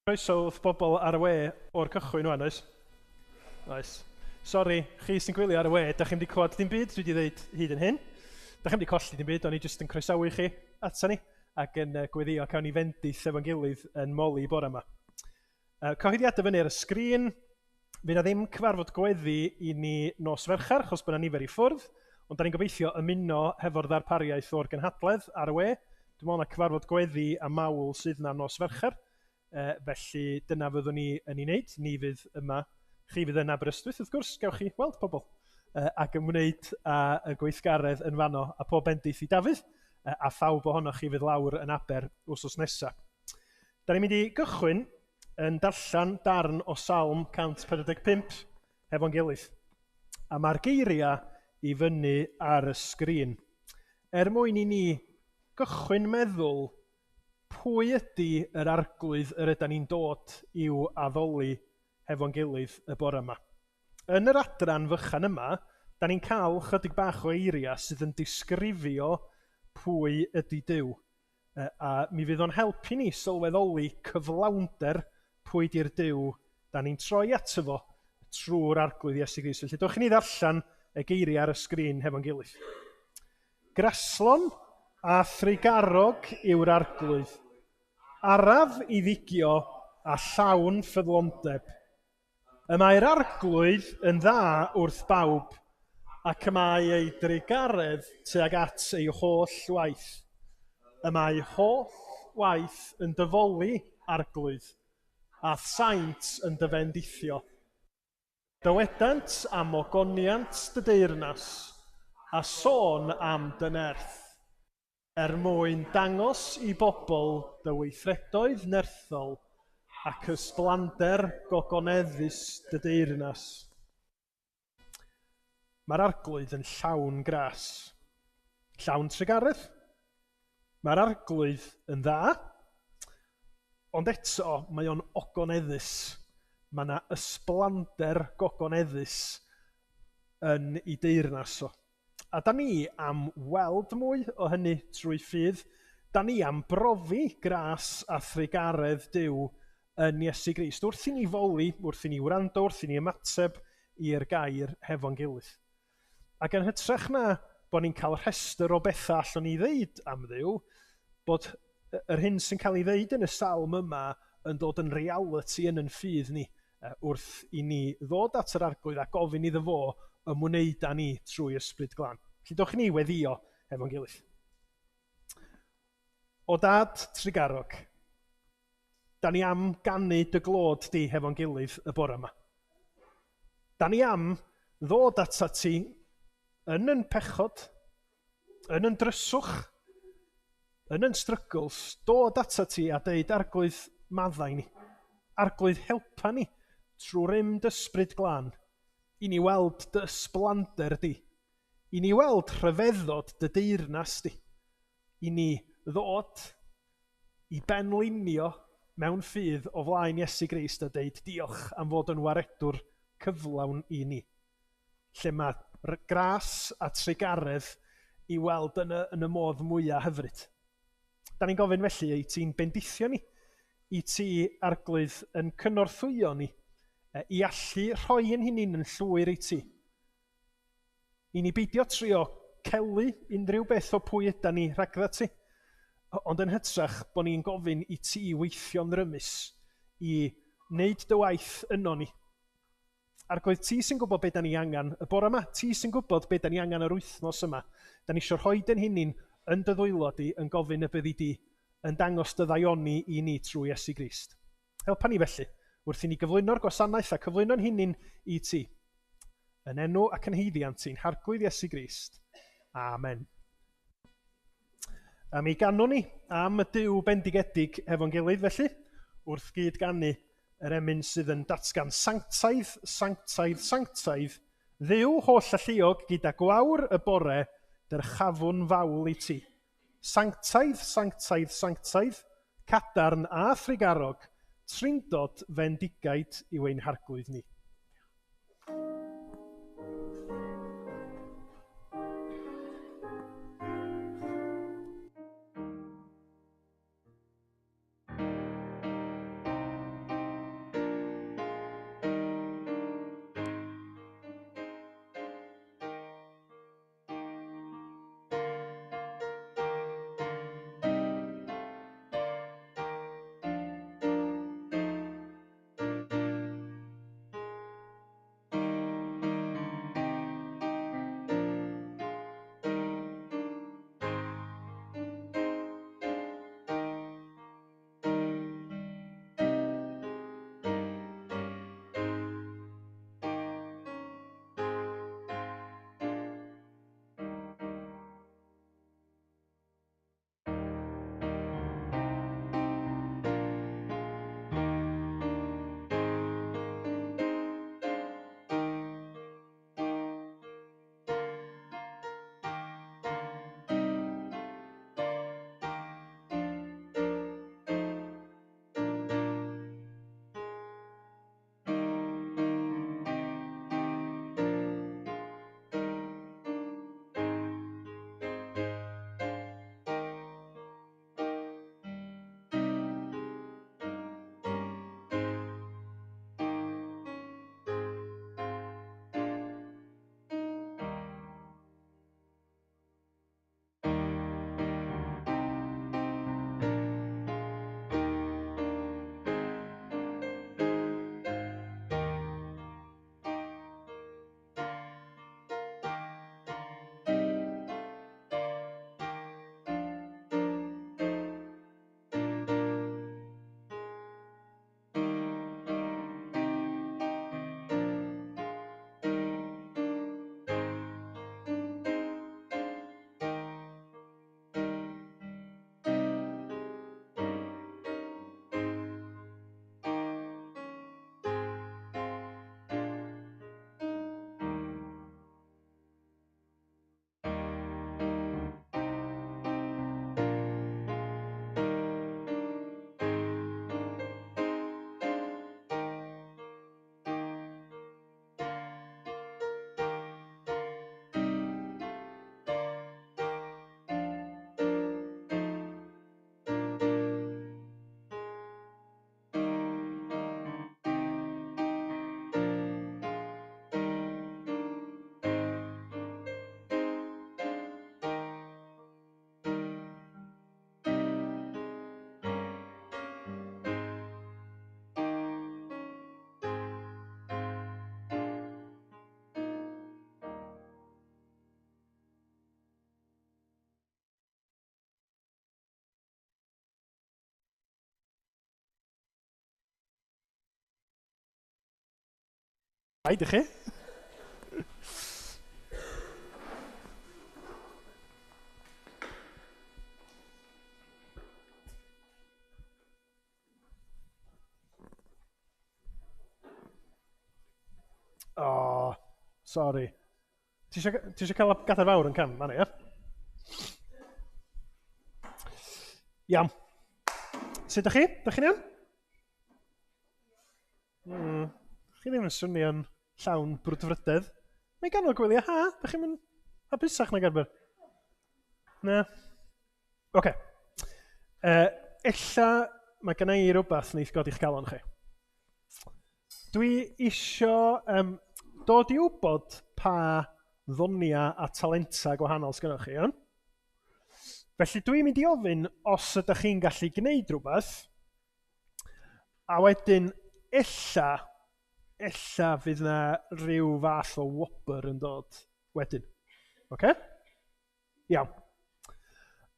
Croeso wrth bobl ar y we o'r cychwyn wan, oes? Oes. Sori, chi sy'n gwylio ar y we, da chi'n wedi clywed dim byd dwi wedi dweud hyd yn hyn. Da chi'n wedi colli dim byd, o'n i jyst yn croesawu chi ata ni ac yn gweddio cawn ni fendith efo'n gilydd yn moli bore yma. Cyhoeddiadau fyny ar y sgrin, Fydd 'na ddim cyfarfod gweddi i ni nos Fercher, achos bod 'na nifer i ffwrdd, ond da ni'n gobeithio ymuno hefo'r ddarpariaeth o'r gynhadledd ar y we. Dwi'n meddwl na cyfarfod gweddi a mawl sydd 'na nos Fercher, felly dyna fyddwn ni yn ei wneud. Ni fydd yma, chi fydd yn Aberystwyth wrth gwrs, gewch chi weld pobl ac ymwneud â y gweithgaredd yn fanno, a pob bendith i Dafydd a phawb ohonoch chi fydd lawr yn Aber wsos nesa. Da ni'n mynd i gychwyn yn darllen darn o Salm 145 hefo'n gilydd. A mae'r geiriau i fyny ar y sgrin. Er mwyn i ni gychwyn meddwl pwy ydy yr arglwydd yr ydan ni'n dod i'w addoli hefo'n gilydd y bore yma. Yn yr adran fychan yma, da ni'n cael chydig bach o eiriau sydd yn disgrifio pwy ydy Duw. A mi fydd o'n helpu ni sylweddoli cyflawnder pwy di'r Duw da ni'n troi ato fo trwy'r Arglwydd Iesu Grist. Felly dowch i ni ddarllen y geiriau ar y sgrin hefo'n gilydd. Graslon a thrugarog yw'r Arglwydd, araf i ddigio a llawn ffyddlondeb. Y mae'r Arglwydd yn dda wrth bawb, ac y mae ei drugaredd tuag at ei holl waith. Y mae holl waith yn dy foli, Arglwydd, a'th saint yn dy fendithio. Dywedant am ogoniant dy deyrnas, a sôn am dy nerth. Er mwyn dangos i bobl dy weithredoedd nerthol ac ysblander gogoneddus dy deyrnas. Mae'r Arglwydd yn llawn gras, llawn trugaredd. Mae'r Arglwydd yn dda, ond eto mae o'n ogoneddus. Mae yna ysblander gogoneddus yn ei deyrnas o. A da ni am weld mwy o hynny trwy ffydd. Da ni am brofi gras a thrugaredd Duw yn Iesu Grist wrth i ni foli, wrth i ni wrando, wrth i ni ymateb i'r gair hefo'n gilydd. Ac yn hytrach na bod ni'n cael rhestr o bethau allwn ni ddeud am Dduw, bod yr hyn sy'n cael ei ddeud yn y salm yma yn dod yn realiti yn yn ffydd ni wrth i ni ddod at yr Arglwydd a gofyn iddo fo ymwneud â ni trwy Ysbryd Glân. Felly dowch i ni weddïo hefo'n gilydd. O Dad trugarog, da ni am ganu dy glod di hefo'n gilydd y bore yma. Da ni am ddod atat ti yn yn pechod, yn yn dryswch, yn yn struggles, dod atat ti a deud, Arglwydd, maddau ni. Arglwydd, helpa ni trwy rym dy ysbryd glân i ni weld dy ysblander di, i ni weld rhyfeddod dy deyrnas di, i ni ddod i benlinio mewn ffydd o flaen Iesu Grist a deud diolch am fod yn waredwr cyflawn i ni. Lle mae gras a trugaredd i weld yn y, yn y modd mwyaf hyfryd. Da ni'n gofyn felly i ti'n bendithio ni, i ti, Arglwydd, yn cynorthwyo ni, i allu rhoi yn hunain yn llwyr i ti. I ni beidio trio celu unrhyw beth o pwy yda ni rhagdda ti, ond yn hytrach bod ni'n gofyn i ti weithio'n rymus i wneud dy waith yno ni. Arglwydd, ti sy'n gwybod be da ni angen y bore yma, ti sy'n gwybod be da ni angen yr wythnos yma. Da ni eisiau rhoi dyn hunain yn dy ddwylo di yn gofyn y byddi di yn dangos dy ddaioni i ni trwy Iesu Grist. Helpa ni felly, wrth i ni gyflwyno'r gwasanaeth a cyflwyno'n hunain i ti. Yn enw ac yn haeddiant ein Harglwydd Iesu Grist. Amen. A mi ganwn ni am y Duw bendigedig hefo'n gilydd felly, wrth gyd ganu yr emyn sydd yn datgan sanctaidd, sanctaidd, sanctaidd, Dduw holl alluog gyda gwawr y bore, dyrchafwn fawl i ti. Sanctaidd, sanctaidd, sanctaidd, cadarn a thrugarog, trindod fendigaid yw ein Harglwydd ni. Rhaid i chi. O, oh, sorry. Ti eisiau cael y gadair fawr yn cefn? Fanna, ia? Iawn. Sut ydych chi? Ydych chi'n iawn? Chi ddim yn swnio'n llawn brwdfrydedd. Mae ganol gwyliau ha, da chi'n mynd hapusach nag arfer? Na. Oce. Okay. Ella mae gen i rhywbeth wneith godi'ch galon chi. Dwi isio dod i wybod pa ddoniau a talentau gwahanol sgynnoch chi, iawn? Felly dwi'n mynd i ofyn os ydych chi'n gallu gwneud rhywbeth, a wedyn ella, ella fydd yna rhyw fath o wobr yn dod wedyn. Oce? Iawn.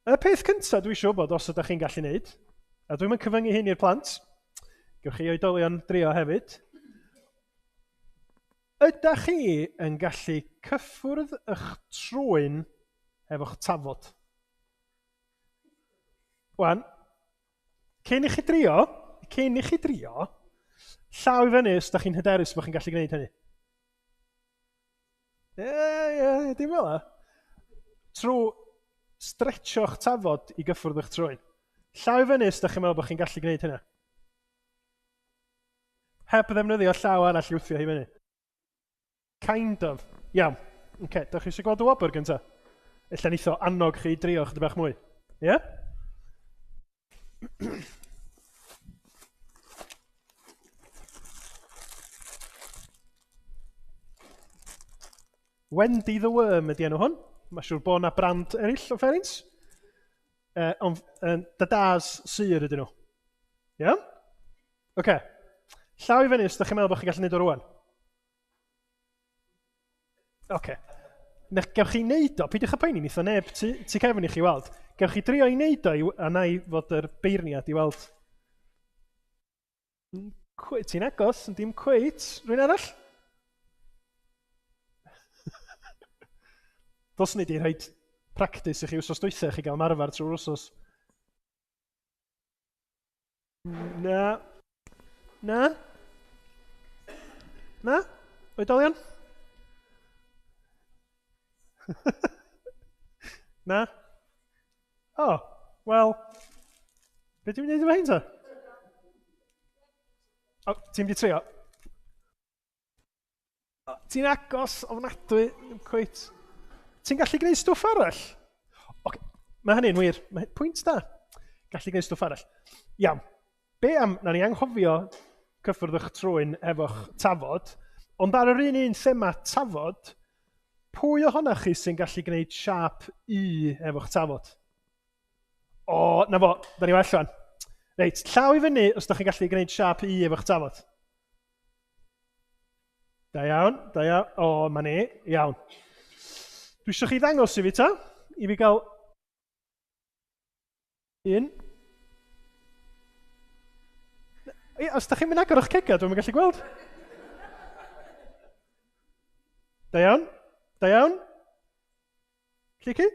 Y peth cyntaf dwi eisiau wybod os ydych chi'n gallu gwneud, a dwi'm yn cyfyngu hyn i'r plant, gewch chi oedolion drio hefyd, ydych chi yn gallu cyffwrdd eich trwyn efo'ch tafod? Wan, cyn i chi drio, cyn i chi drio, llaw i fyny os ydych chi'n hyderus bod chi'n gallu gwneud hynny. Ie, ie, dim fel 'na. Trwy stretcho'ch tafod i gyffwrdd eich trwyn. Llaw i fyny os ydych chi'n meddwl bod chi'n gallu gwneud hynna. Heb ddefnyddio llaw arall i wthio hi fyny. Kind of. Iawn. Oce, okay, dach chi eisiau gweld y wobr gyntaf? Ella neith o annog chi i drio chydig bach mwy. Ie? Yeah? Wendy the Worm ydy enw hwn. Mae'n siŵr bod yna brand eraill o fferins. Ond dadas sur ydyn nhw. Iawn? Yeah? Oce. Okay. Llaw i fyny os ydych chi'n meddwl bod chi'n gallu neud o rwan. Oce. Na, gewch chi wneud o, peidiwch â poeni, neith o neb tu, tu cefn i chi weld. Gewch chi drio i wneud o i, a na i fod yr beirniad i weld. Ti'n agos, yn dim cweit. Rwy'n arall? Dylswn i di rhoi practis i chi wsos dwytha i chi gael marfer trwy'r wsos. Na. Na. Na? Oedolion? Na? O, oh, wel, be dwi'n mynd i wneud efo hyn ta? O, ti'n mynd i trio? Ti'n agos ofnadwy, ddim cweit. Ti'n gallu gwneud stwff arall? Oce, mae hynny'n wir. Mae, pwynt da. Gallu gwneud stwff arall. Iawn. Be am, na ni anghofio cyffwrdd eich trwyn efo'ch tafod, ond ar yr un un thema tafod, pwy ohonoch chi sy'n gallu gwneud siâp U efo'ch tafod? O, na fo, da ni well wan. Reit, llaw i fyny os da chi'n gallu gwneud siâp U efo'ch tafod. Da iawn, da iawn. O, ma ni, iawn. Dwi eisiau chi ddangos i fi ta, i fi gael un. Ie, os da chi'n mynd agor o'ch cega, dwi'n gallu gweld. Da iawn, da iawn. Llici?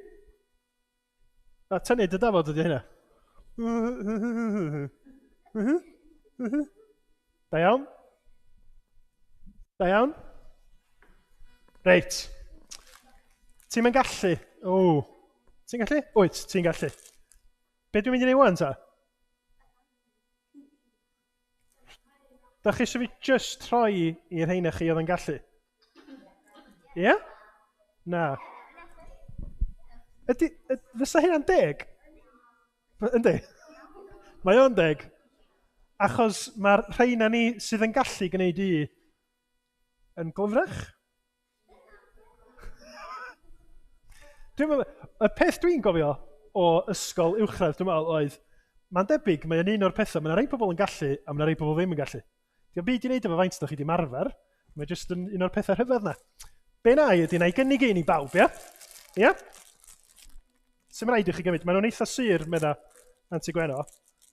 A tynnu dy dafod ydy hynna. Da iawn. Da iawn. Reit. Ti'n mynd gallu? O. Ti'n gallu? Wyt, ti'n gallu. Be dwi'n mynd i wneud wan ta? Da chi eisiau fi just rhoi i'r rheina chi oedd yn gallu? Ie? Yeah? Na. Ydy, fysa hynna'n deg? Yndi. Mae o'n deg. Achos mae'r rheina ni sydd yn gallu gwneud i yn glyfrach. Dwi'n meddwl, y peth dwi'n gofio o ysgol uwchradd, dwi'n meddwl, oedd, mae'n debyg, mae'n un o'r pethau, mae yna rai pobl yn gallu, a mae yna rai pobl ddim yn gallu. Dio'm byd i wneud efo faint ydych chi wedi marfer, mae jyst yn un o'r pethau rhyfedd na. Be na i ydy, na i gynnig un i bawb, ia? Ia? Sy'm rhaid i chi gymryd, maen nhw'n eitha sur, medda Anti Gwenno.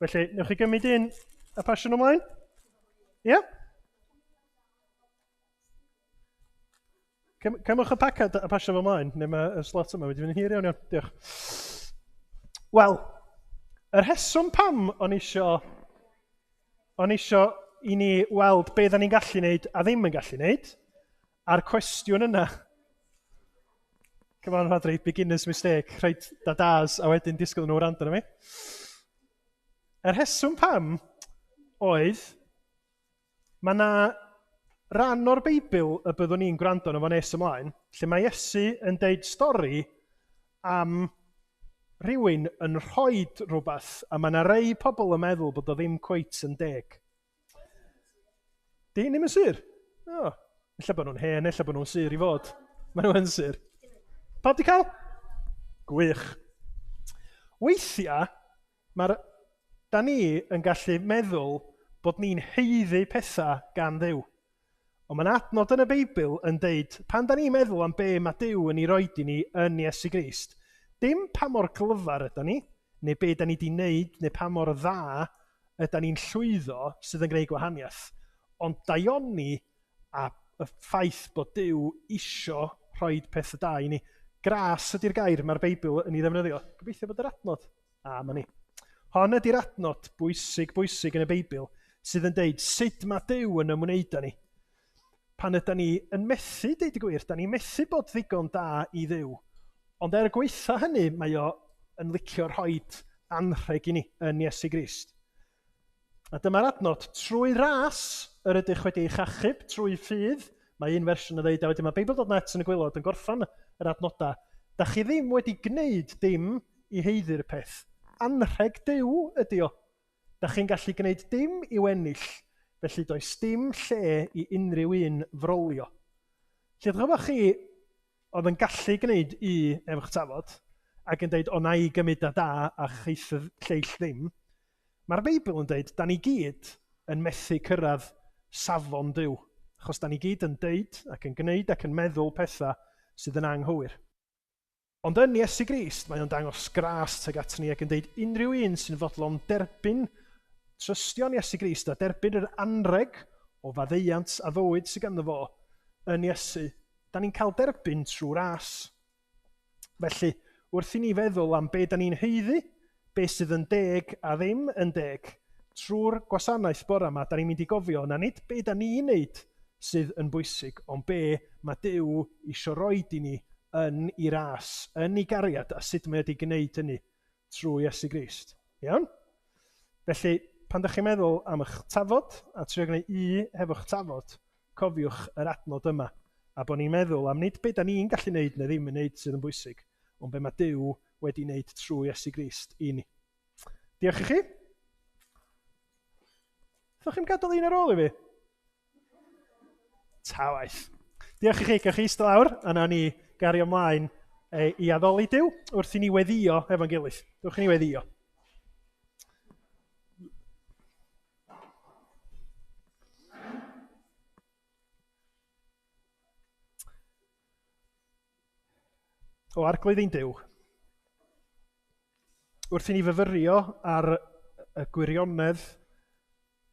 Felly, newch chi gymryd un a pasio nhw ymlaen? Ia? Cymwch y pacad a pasio fo ymlaen, neu mae y slot yma wedi fynd yn hir iawn iawn. Diolch. Wel, y rheswm pam o'n isio, o'n isio i ni weld be da ni'n gallu wneud a ddim yn gallu wneud, a'r cwestiwn yna, come on Rhodri, beginner's mistake, rhaid da das a wedyn disgwyl nhw wrando arno fi. Y rheswm pam oedd, Mae yna ran o'r Beibl y byddwn ni'n gwrando arno fo nes ymlaen, lle mae Iesu yn deud stori am rhywun yn rhoi rhywbeth, a mae yna rei pobl yn meddwl bod o ddim cweit yn deg. Di ddim yn sur? O, ella bod nhw'n hen, ella bod nhw'n sur i fod. Maen nhw yn sur. Pawb di cael? Gwych. Weithiau, Mae'r... Da ni yn gallu meddwl bod ni'n haeddu pethau gan Dduw. Ond mae'n adnod yn y Beibl yn deud, pan da ni'n meddwl am be mae Duw yn ei roed i ni yn Iesu Grist, dim pa mor glyfar yda ni, neu be da ni di wneud, neu pa mor dda yda ni'n llwyddo sydd yn gwneud gwahaniaeth, ond daioni a y ffaith bod Duw isio rhoi pethau da i ni. Gras ydy'r gair mae'r Beibl yn ei ddefnyddio. Gobeithio bod yr adnod. A, ma ni. Hon ydy'r adnod bwysig, bwysig yn y Beibl sydd yn deud sut mae Duw yn ymwneud â ni. Pan ydy ni yn methu, deud y gwir, da ni'n methu bod ddigon da i Dduw. Ond er gwaetha hynny, mae o yn licio rhoi anrheg i ni yn Iesu Grist. A dyma'r adnod, trwy ras yr ydych wedi eich achub, trwy ffydd, mae un fersiwn yn dweud, a wedyn mae Beibl.net yn y gwaelod yn gorffan yr adnodau, da chi ddim wedi gwneud dim i haeddu'r peth. Anrheg Duw ydy o. Da chi'n gallu gwneud dim i'w ennill, felly does dim lle i unrhyw un frolio. Lle ddyfoddoch chi oedd yn gallu gwneud u efo'ch tafod, ac yn dweud, o na i gymryd da da a cheith y lleill ddim, Mae'r Beibl yn dweud, da ni gyd yn methu cyrraedd safon Duw, achos da ni gyd yn deud ac yn gwneud ac yn meddwl pethau sydd yn anghywir. Ond yn Iesu Grist, mae o'n dangos gras tuag at ni ac yn deud unrhyw un sy'n fodlon derbyn trystio'n Iesu Grist a derbyn yr anrheg o faddeuant a fywyd sydd ganddo fo yn Iesu, da ni'n cael derbyn trwy ras. Felly, wrth i ni feddwl am be da ni'n haeddu, be sydd yn deg a ddim yn deg, trwy'r gwasanaeth bore yma, da ni'n mynd i gofio na nid be da ni'n neud sydd yn bwysig, ond be mae Duw isio roid i ni yn ei ras, yn ei gariad, a sut mae wedi gwneud hynny trwy Iesu Grist. Iawn? Felly, pan ydych chi'n meddwl am eich tafod, a trio gwneud u hefo'ch tafod, cofiwch yr adnod yma, a bod ni'n meddwl am nid be da ni'n gallu wneud neu ddim yn wneud sydd yn bwysig, ond be mae Duw wedi wneud trwy Iesu Grist i ni. Diolch i chi. Ddech chi'n gadael un ar ôl i fi? Ta waeth. Diolch i chi, gewch chi eistedd lawr, a nawn ni gario ymlaen e, i addoli Duw wrth i ni weddio efo'n gilydd. Dewch i ni weddio. O Arglwydd ein Duw, wrth i ni fyfyrio ar y gwirionedd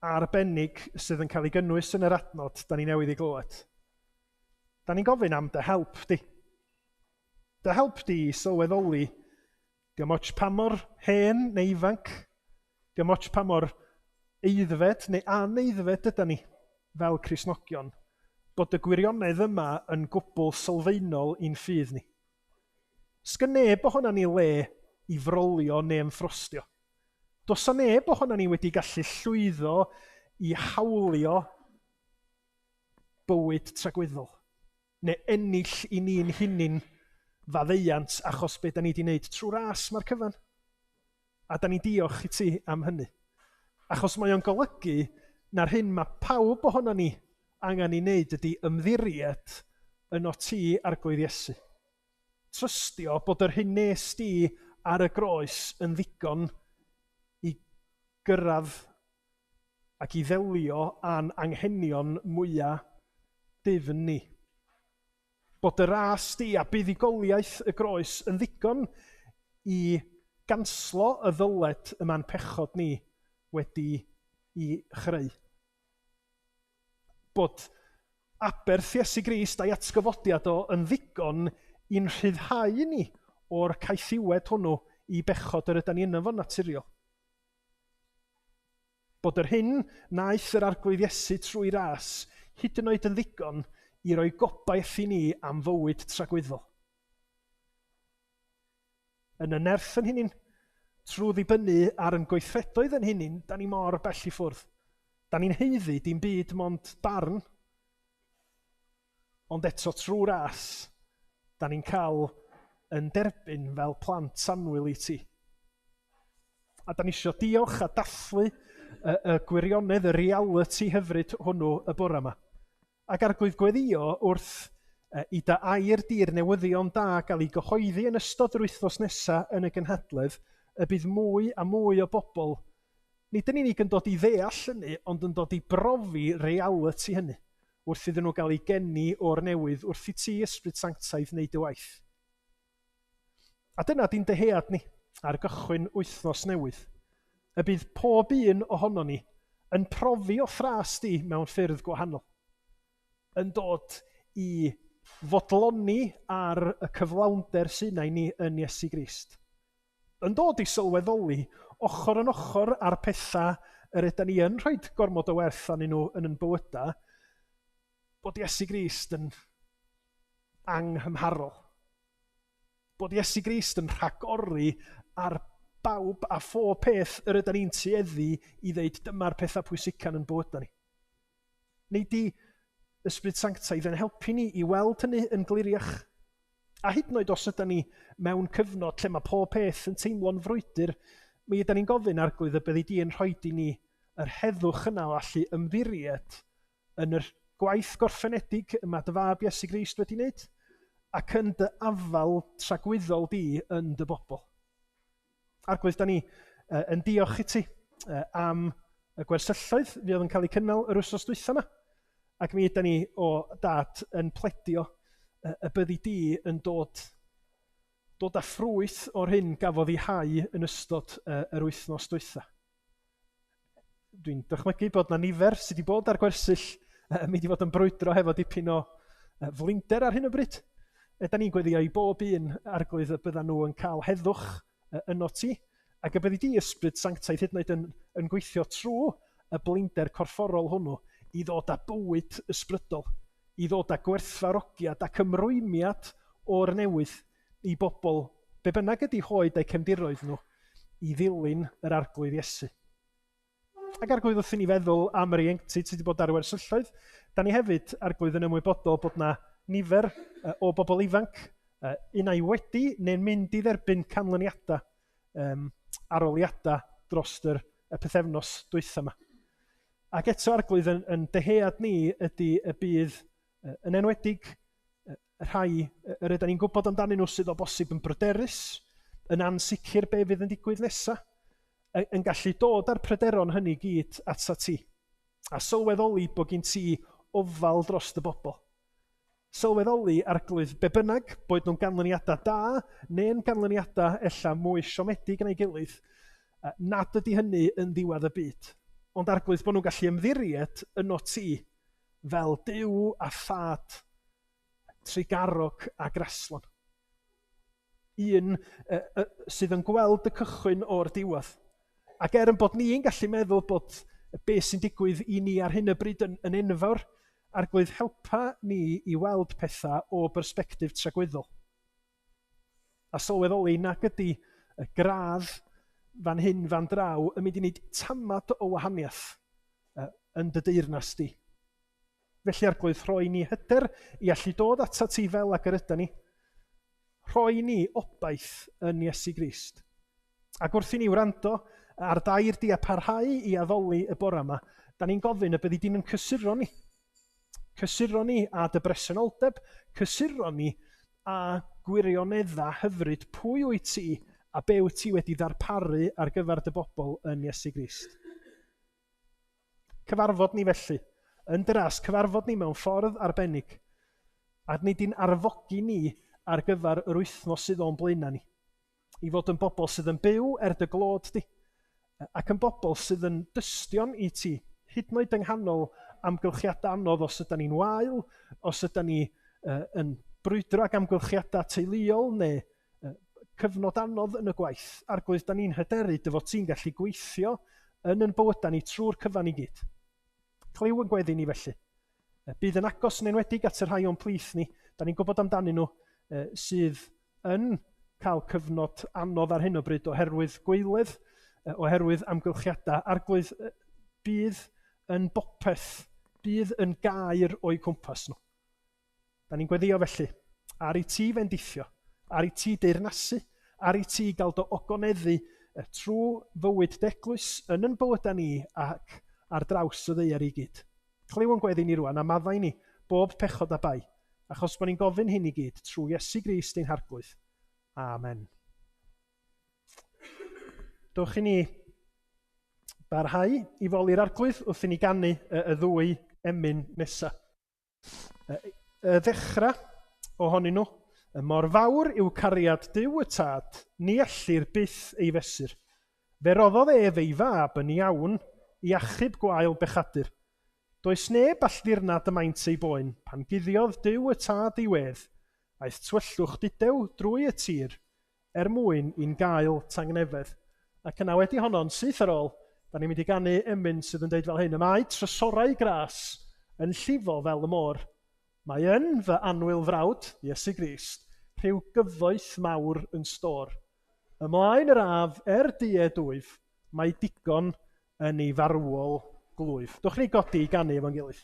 arbennig sydd yn cael ei gynnwys yn yr adnod da ni newydd ei glywed, da ni'n gofyn am dy help di. Dy help di i sylweddoli, diolch ots pa mor hen neu ifanc, diolch ots pa mor aeddfed neu anaeddfed yda ni fel Cristnogion, bod y gwirionedd yma yn gwbl sylfaenol i'n ffydd ni. Sgyn neb ohono ni le i frolio neu ymffrostio. Does 'na neb ohono ni wedi gallu llwyddo i hawlio bywyd tragwyddol, neu ennill i ni'n hunin faddeuant achos be da ni wedi wneud trwy ras mae'r cyfan. A da ni'n diolch i ti am hynny. Achos mae o'n golygu na'r hyn mae pawb ohono ni angen ei wneud ydy ymddiried yno ti, Arglwydd Iesu. Trystio bod yr hyn nes di ar y groes yn ddigon i gyrraedd ac i ddelio â'n anghenion mwyaf difn ni. Bod y ras di a buddugoliaeth y groes yn ddigon i ganslo y ddyled y mae'n pechod ni wedi i chreu. Bod aberth Iesu Grist a'i atgyfodiad o yn ddigon i'n rhyddhau ni o'r caethiwed hwnnw i bechod yr ydan ni yno fo'n naturiol. Bod yr hyn wnaeth yr Arglwydd Iesu trwy ras hyd yn oed yn ddigon i roi gobaith i ni am fywyd tragwyddol. Yn y nerth yn hunin, trwy ddibynnu ar yn gweithredoedd yn hunin, da ni mor bell i ffwrdd. Da ni'n haeddu dim byd mond barn, ond eto trwy ras, da ni'n cael yn derbyn fel plant annwyl i ti. A da ni eisiau diolch a dathlu y gwirionedd, y reality hyfryd hwnnw y bore yma. Ac Arglwydd, gweddio wrth i dy air di'r newyddion da gael ei gyhoeddi yn ystod yr wythnos nesaf yn y gynhadledd, y bydd mwy a mwy o bobl, nid yn unig yn dod i ddeall hynny, ond yn dod i brofi reality hynny, wrth iddyn nhw gael eu geni o'r newydd, wrth i ti, Ysbryd Sanctaidd, wneud dy waith. A dyna di'n dyhead ni ar gychwyn wythnos newydd, y bydd pob un ohonon ni yn profi o thras di mewn ffyrdd gwahanol, yn dod i fodloni ar y cyflawnder sy'n i ni yn Iesu Grist, yn dod i sylweddoli ochr yn ochr â'r pethau yr ydan ni yn rhoi gormod o werth arnyn nhw yn ein bywydau, bod Iesu Grist yn anghymharol. Bod Iesu Grist yn rhagori ar bawb a phob peth yr ydan ni'n tueddu i ddeud dyma'r pethau pwysica'n yn bywydau ni. Neu di Ysbryd Sanctaidd yn helpu ni i weld hynny yn gliriach. A hyd yn oed os ydan ni mewn cyfnod lle mae pob peth yn teimlo'n frwydr, mi ydan ni'n gofyn, Arglwydd, y byddi di yn rhoi i ni yr heddwch yna o allu ymddiried yn yr gwaith gorffenedig y mae dy fab Iesu Grist wedi wneud, ac yn dy afal tragwyddol di yn dy bobl. Arglwydd, da ni yn diolch i ti am y gwersylloedd fydd yn cael eu cynnal yr wythnos dwytha yma. Ac mi ydan ni o Dad yn pledio y byddi di yn dod â ffrwyth o'r hyn gafodd ei hau yn ystod yr wythnos dwytha. Dwi'n dychmygu bod na nifer sydd wedi bod ar gwersyll yn mynd i fod yn brwydro hefo dipyn o flinder ar hyn o bryd. Da ni'n gweddio i bob un, Arglwydd, y byddan nhw yn cael heddwch yno ti, ac y byddi di Ysbryd Sanctaidd hyd yn oed yn gweithio trwy y blinder corfforol hwnnw i ddod â bywyd ysbrydol, i ddod â gwerthfawrogiad ac ymrwymiad o'r newydd i bobl, be bynnag ydy hoed eu cefndiroedd nhw, i ddilyn yr Arglwydd Iesu. Ac Arglwydd, wrth i ni feddwl am yr ieuenctid sydd wedi bod ar y wersylloedd, da ni hefyd, Arglwydd, yn ymwybodol bod na nifer o bobl ifanc, un ai wedi neu'n mynd i dderbyn canlyniadau, aroliadau dros y pythefnos dwytha yma. Ac eto, Arglwydd, yn dyhead ni ydy y bydd yn enwedig rhai yr ydyn ni'n gwybod amdanyn nhw sydd o bosib yn bryderus, yn ansicr be fydd yn digwydd nesaf, yn gallu dod â'r pryderon hynny gyd atat ti, a sylweddoli bod gen ti ofal dros dy bobl. Sylweddoli, Arglwydd, be bynnag, boed nhw'n ganlyniadau da, neu'n ganlyniadau ella mwy siomedig na'i gilydd, nad ydy hynny yn ddiwedd y byd. Ond Arglwydd, bod nhw'n gallu ymddiried yno ti fel Duw a Thad trugarog a graslon. Un sydd yn gweld y cychwyn o'r diwedd. Ac er yn bod ni'n gallu meddwl bod beth sy'n digwydd i ni ar hyn o bryd yn enfawr, Arglwydd, helpa ni i weld pethau o bersbectif tragwyddol. A sylweddoli nag ydy y gradd fan hyn fan draw yn mynd i wneud tamad o wahaniaeth yn dy deyrnas di. Felly, Arglwydd, rhoi ni hyder i allu dod atat ti fel ag yr ydan ni. Rhoi ni obaith yn Iesu Grist. Ac wrth i ni wrando ar dair di a parhau i addoli y bore yma, da ni'n gofyn y byddi di'n yn cysuro ni. Cysuro ni a dy bresenoldeb, cysuro ni a gwirioneddau hyfryd pwy wyt ti a be wyt ti wedi ddarparu ar gyfer dy bobl yn Iesu Grist. Cyfarfod ni felly, yn dy ras, cyfarfod ni mewn ffordd arbennig, a nid i'n arfogi ni ar gyfer yr wythnos sydd o'n blaenau ni, i fod yn bobl sydd yn byw er dy glod di, ac yn bobl sydd yn dystion i ti, hyd yn oed yng nghanol amgylchiadau anodd, os ydyn ni'n wael, os ydyn ni yn brwydro ag amgylchiadau teuluol neu cyfnod anodd yn y gwaith. Arglwydd, da ni'n hyderu dy fod ti'n gallu gweithio yn yn bywydau ni trwy'r cyfan i gyd. Clyw yn gweddi ni felly. Bydd yn agos yn enwedig at y rhai o'n plith ni, da ni'n gwybod amdanyn nhw sydd yn cael cyfnod anodd ar hyn o bryd oherwydd gwaeledd, oherwydd amgylchiadau. Arglwydd, bydd yn bopeth, bydd yn gair o'u cwmpas nhw. Da ni'n gweddio felly, ar i ti fendithio, ar i ti deyrnasu, ar i ti gael dy ogoneddu trwy fywyd d'eglwys yn yn bywydau ni ac ar draws y ddaear i gyd. Clyw yn gweddi ni rwan a maddau ni bob pechod a bai, achos bod ni'n gofyn hyn i gyd trwy Iesu Grist ein Harglwydd. Amen. Dowch i ni barhau i foli'r Arglwydd wrth i ni ganu y ddwy emyn nesaf. Y ddechrau ohonyn nhw, y mor fawr yw cariad Duw y Tad, ni ellir byth ei fesur. Fe roddodd ef ei fab yn iawn i achub gwael bechadur. Does neb all ddirnad y maint ei boen, pan guddiodd Duw y Tad ei wedd, aeth tywyllwch dudew drwy y tir, er mwyn i'n gael tangnefedd. Ac yna wedi honno'n syth ar ôl, da ni'n mynd i ganu emyn sydd yn deud fel hyn, y mae trysorau gras yn llifo fel y môr. Mae yn fy annwyl frawd, Iesu Grist, rhyw gyfoeth mawr yn stôr. Ymlaen yr af er due dwyf, mae digon yn ei farwol glwyf. Dwch ni godi i ganu efo'n gilydd.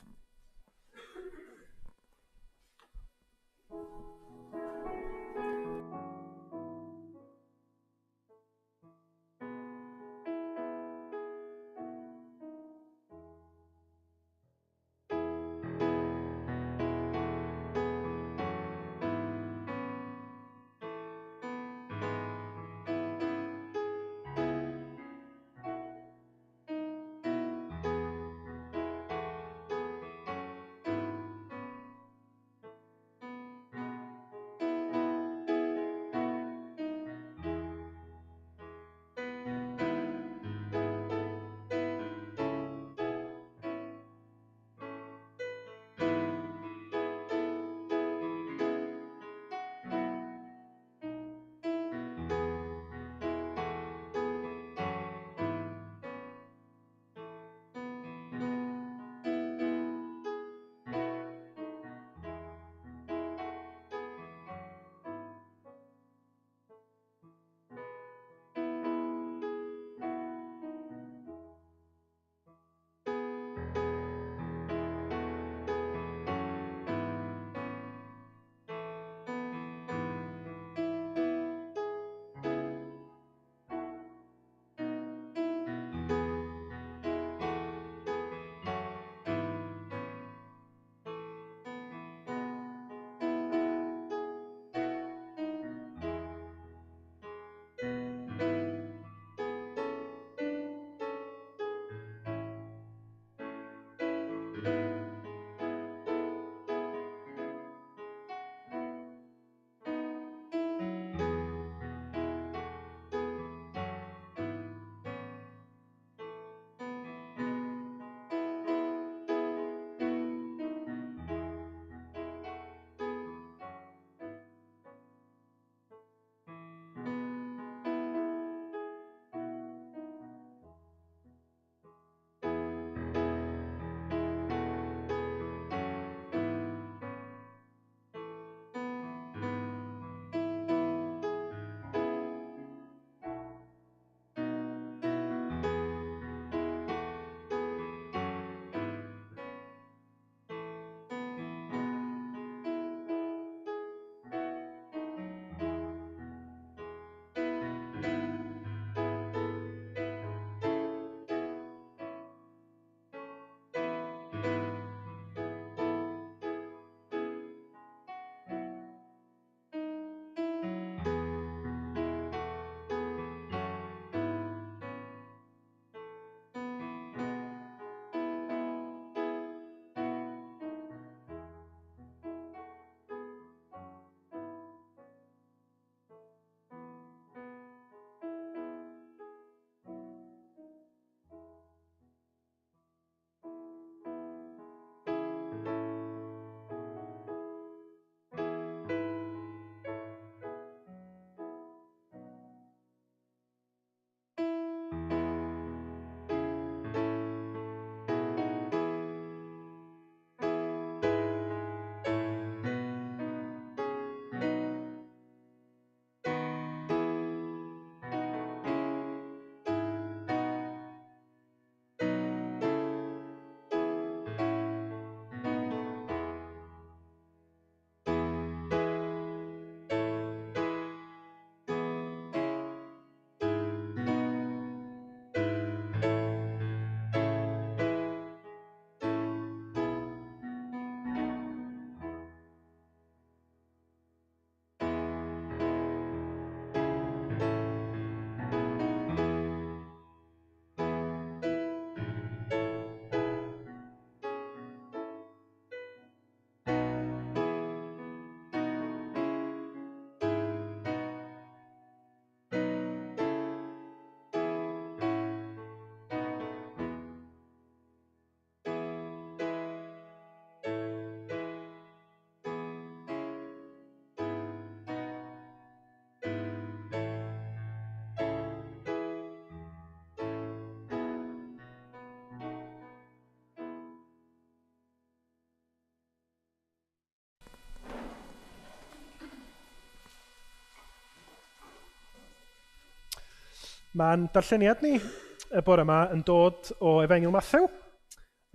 Mae'n darlleniad ni y bore yma yn dod o Efengyl Mathew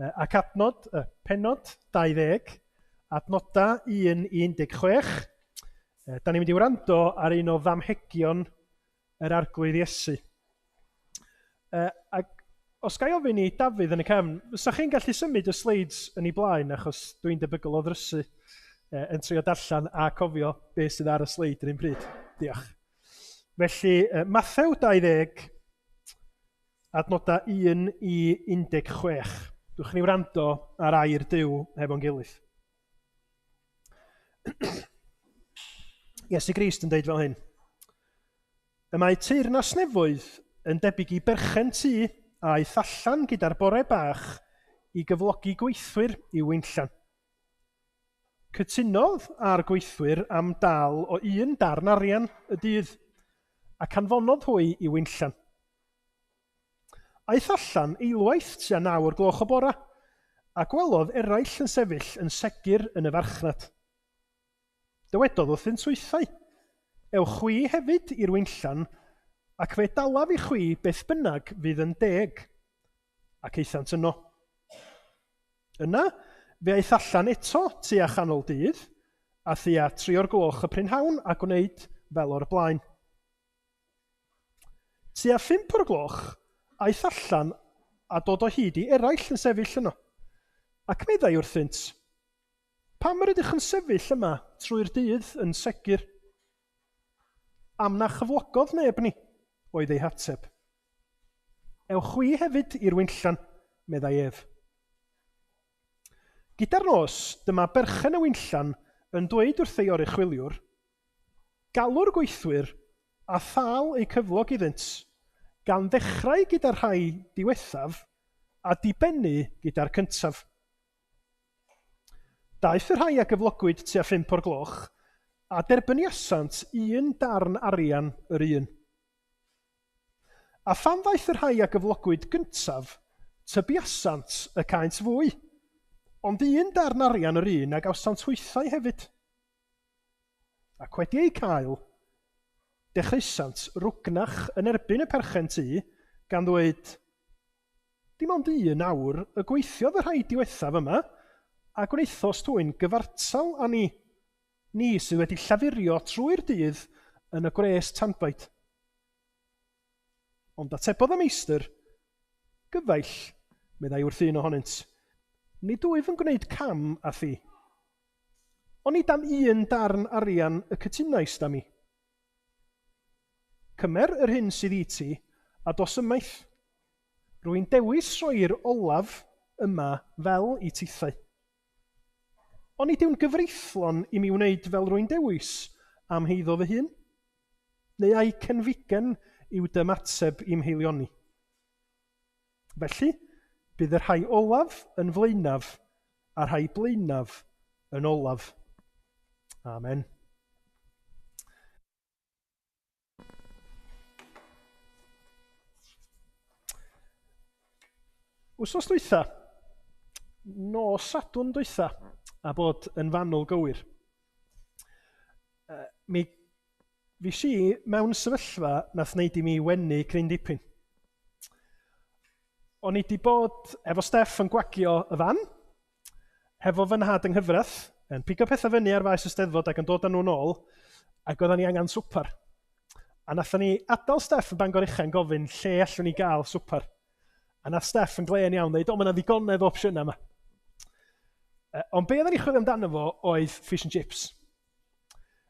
ac adnod, pennod 20, adnoda 1 i 16. Da ni'n mynd i wrando ar un o ddamhegion yr Arglwydd Iesu. Ac os ga i ofyn i Dafydd yn y cefn, fysa chi'n gallu symud y sleids yn ei blaen, achos dwi'n debygol o ddrysu yn trio darllen a cofio beth sydd ar y sleid yr un pryd. Diolch. Felly, Mathew 20, adnoda 1 i 16. Dwch ni wrando ar air Duw hefo'n gilydd. Iesu Grist yn deud fel hyn. Y mae teyrnas nefoedd yn debyg i berchen tŷ a aeth allan gyda'r bore bach i gyflogi gweithwyr i'w winllan. Cytunodd â'r gweithwyr am dâl o un darn arian y dydd, ac anfonodd hwy i'w winllan. Aeth allan eilwaith tua naw o'r gloch y bora, a gwelodd eraill yn sefyll yn segur yn y farchnad. Dywedodd wrthynt hwythau, Ewch chwi hefyd i'r winllan, ac fe dalaf i chwi beth bynnag fydd yn deg. Ac aethant yno. Yna, fe aeth allan eto tua chanol dydd, a thua tri o'r gloch y prynhawn, a gwneud fel o'r blaen. Tua phump o'r gloch, aeth allan a dod o hyd i eraill yn sefyll yno. Ac meddai wrthynt, Pam yr ydych yn sefyll yma trwy'r dydd yn segur? Am na chyflogodd neb ni, oedd ei hateb. Ewch chwi hefyd i'r winllan, meddai ef. Gyda'r nos, dyma berchen y winllan yn dweud wrth ei oruchwyliwr, Galw'r gweithwyr a thâl eu cyflog iddynt, gan ddechrau gyda'r rhai diwethaf a dibennu gyda'r cyntaf. Daeth y rhai a gyflogwyd tua phump o'r gloch, a derbyniasant un darn arian yr un. A phan ddaeth y rhai a gyflogwyd gyntaf, tybiasant y caent fwy, ond un darn arian yr un a gawsant hwythau hefyd. Ac wedi eu cael, dechreusant rwgnach yn erbyn y perchen tŷ, gan ddweud, Dim ond un awr y gweithiodd y rhai diwethaf yma, a gwnaethost hwy'n gyfartal â ni, ni sydd wedi llafurio trwy'r dydd yn y gwres tanbaid. Ond atebodd y meistr, Gyfaill, meddai wrth un ohonynt, nid wyf yn gwneud cam â thi. Onid am un darn arian y cytunaist â mi? Cymer yr hyn sydd i ti, a dos ymaith. Rwy'n dewis rhoi'r olaf yma fel i tithau. Onid yw'n gyfreithlon i mi wneud fel rwy'n dewis am heiddo fy hun? Neu ai cenfigen yw dy ymateb i'm haelioni? Felly, bydd y rhai olaf yn flaenaf a'r rhai blaenaf yn olaf. Amen. Wsos dwytha, nos Sadwrn dwytha, a bod yn fanwl gywir, mi fues i mewn sefyllfa nath wneud i mi wenu cryn dipyn. O'n i 'di bod efo Steff yn gwagio y fan, hefo fy nhad yng nghyfraith, yn pigo pethau fyny ar faes y Steddfod ac yn dod â nhw'n ôl, ac oeddan ni angen swper. A nathon ni adael Steff yn Bangor Ucha yn gofyn lle allwn ni gael swper. A nath Steff yn glên iawn dweud, o, mae yna ddigonedd o opsiynau yma. Ond be oedden ni chwilio amdano fo oedd fish and chips.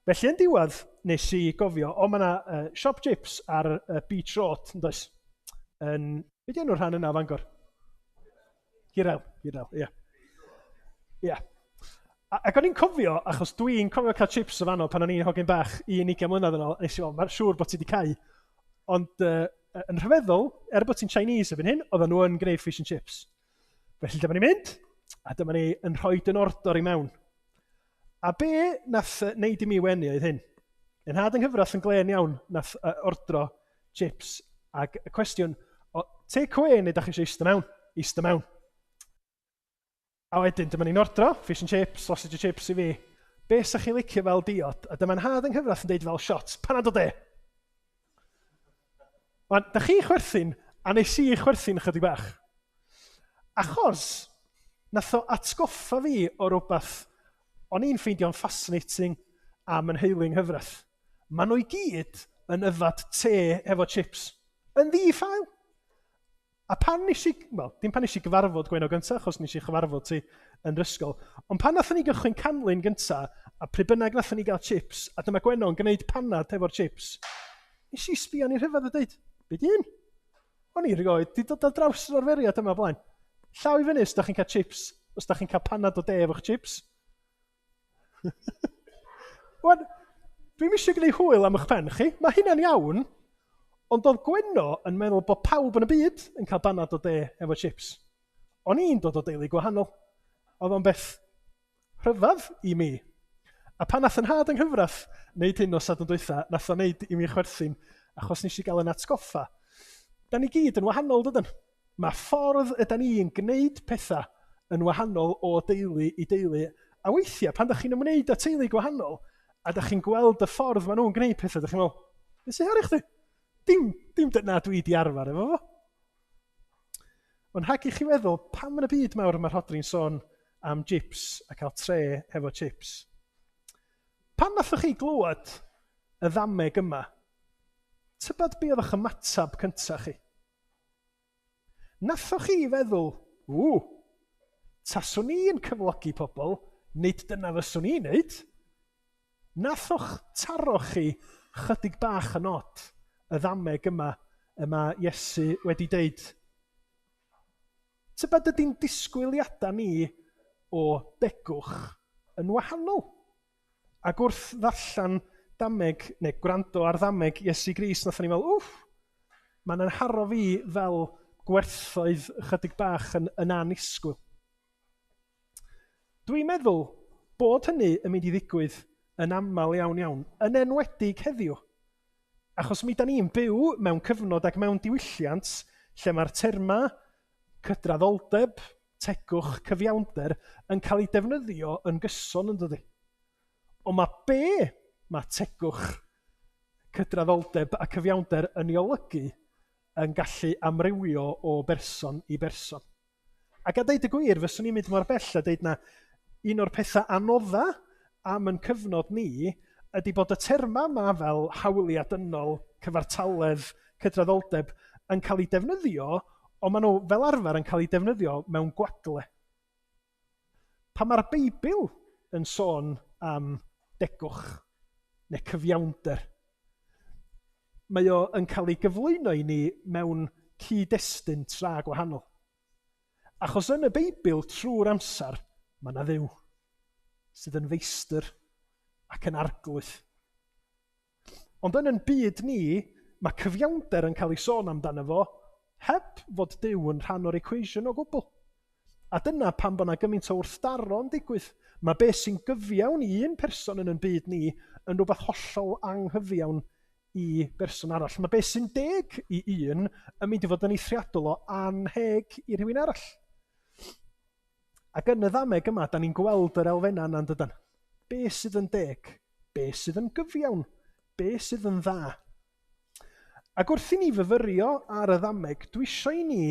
Felly yn diwedd, nes i gofio, o, mae yna siop chips ar Beach Road, yn does? Yn, be di enw'r rhan yna o Fangor? Hirael, Hirael, ie. Ie. Ac o'n i'n cofio, achos dwi'n cofio cael chips o fanno pan o'n i'n hogyn bach, 21 mlynedd yn ôl, nes i fel, mae'n siŵr bod ti wedi cau. Ond yn rhyfeddol, er bod ti'n Chinese erbyn hyn, oedden nhw yn gwneud fish and chips. Felly dyma ni'n mynd, a dyma ni yn rhoi yn ordor i mewn. A be nath wneud i mi wenu oedd hyn. Yn nhad yng nghyfraith yn glên iawn nath ordro chips, ac y cwestiwn, o, take away neu da chi eisiau eistedd mewn? Eistedd mewn. A wedyn, dyma ni'n ordro, fish and chips, sausage and chips i fi. Be sa chi licio fel diod? A dyma'n nhad yng nghyfraith yn deud fel shots, panad o de. Wan, da chi'n chwerthin, a nes i chwerthin chydig bach. Achos, nath o atgoffa fi o rywbeth o'n i'n ffeindio'n fascinating am yn nheulu yng nghyfraith. Maen nhw i gyd yn yfad te efo chips. Yn ddi-ffael. A pan nes i, wel, dim pan nes i gyfarfod Gwenno gyntaf, achos nes i chyfarfod ti yn yr ysgol, ond pan nathon ni gychwyn canlyn gyntaf, a pryd bynnag nathon ni gael chips, a dyma Gwenno yn gwneud panad efo'r chips, nes i sbio arni rhyfedd a dweud, be di hyn? O'n i rioed di dod ar draws yr arferiad yma blaen. Llaw i fyny os da chi'n cael chips, os da chi'n cael panad o de efo'ch chips. Wan, dwi'm eisiau gwneud hwyl am eich pen chi, mae hynna'n iawn, ond oedd Gwenno yn meddwl bod pawb yn y byd yn cael banad o de efo chips. O'n i'n dod o deulu gwahanol. Oedd o'n beth rhyfedd i mi. A pan nath yn nhad yng nghyfraith wneud hyn nos Sadwrn dwytha, nath o wneud i mi chwerthin, achos nes i gael yn atgoffa. Da ni gyd yn wahanol, dydyn? Mae ffordd ydan ni'n gwneud pethau yn wahanol o deulu i deulu, a weithiau pan da chi'n ymwneud â teulu gwahanol, a da chi'n gweld y ffordd maen nhw'n gwneud pethau, da chi'n meddwl, beth sy'n ar i chdi? Dim, dim dyna dwi di arfer efo fo. Ond rhag i chi feddwl, pam yn y byd mawr mae Rhodri'n sôn am jips a cael tre hefo chips? Pan nathoch chi glywed y ddameg yma, tybed be oedd eich ymateb cyntaf chi? Nathoch chi feddwl, ww, taswn i'n cyflogi pobl, nid dyna fyswn i'n neud? Nathoch taro chi chydig bach yn od y ddameg yma y mae Iesu wedi deud? Tybed ydy'n disgwyliadau ni o degwch yn wahanol? Ac wrth ddarllen dameg, neu gwrando ar ddameg Iesu Grist, nathon ni fel, wff, mae'n anharo fi fel gwerthoedd chydig bach yn, yn annisgwyl. Dwi'n meddwl bod hynny yn mynd i ddigwydd yn aml iawn iawn, yn enwedig heddiw. Achos mi da ni'n byw mewn cyfnod ac mewn diwylliant lle mae'r terma cydraddoldeb, tegwch, cyfiawnder yn cael ei defnyddio yn gyson yn dydy. Ond mae be mae tegwch, cydraddoldeb a cyfiawnder yn ei olygu yn gallu amrywio o berson i berson. Ac a deud y gwir, fyswn i'n mynd mor bell a deud na un o'r pethau anodda am yn cyfnod ni ydy bod y termau yma fel hawliau dynol, cyfartaledd, cydraddoldeb yn cael eu defnyddio, ond maen nhw fel arfer yn cael eu defnyddio mewn gwagle. Pan mae'r Beibl yn sôn am degwch neu cyfiawnder, mae o yn cael ei gyflwyno i ni mewn cyd-destun tra gwahanol. Achos yn y Beibl, trwy'r amser, mae yna Dduw sydd yn feistr ac yn arglwydd. Ond yn yn byd ni, mae cyfiawnder yn cael ei sôn amdano fo heb fod Duw yn rhan o'r equation o gwbl. A dyna pam bod yna gymaint o wrthdaro yn digwydd. Mae beth sy'n gyfiawn i un person yn yn byd ni yn rhywbeth hollol anghyfiawn i berson arall. Mae beth sy'n deg i un yn mynd i fod yn eithriadol o anheg i rhywun arall. Ac yn y ddameg yma, da ni'n gweld yr elfennau yna yn dydan. Be sydd yn deg? Be sydd yn gyfiawn? Be sydd yn dda? Ac wrth i ni fyfyrio ar y ddameg, dwi eisiau i ni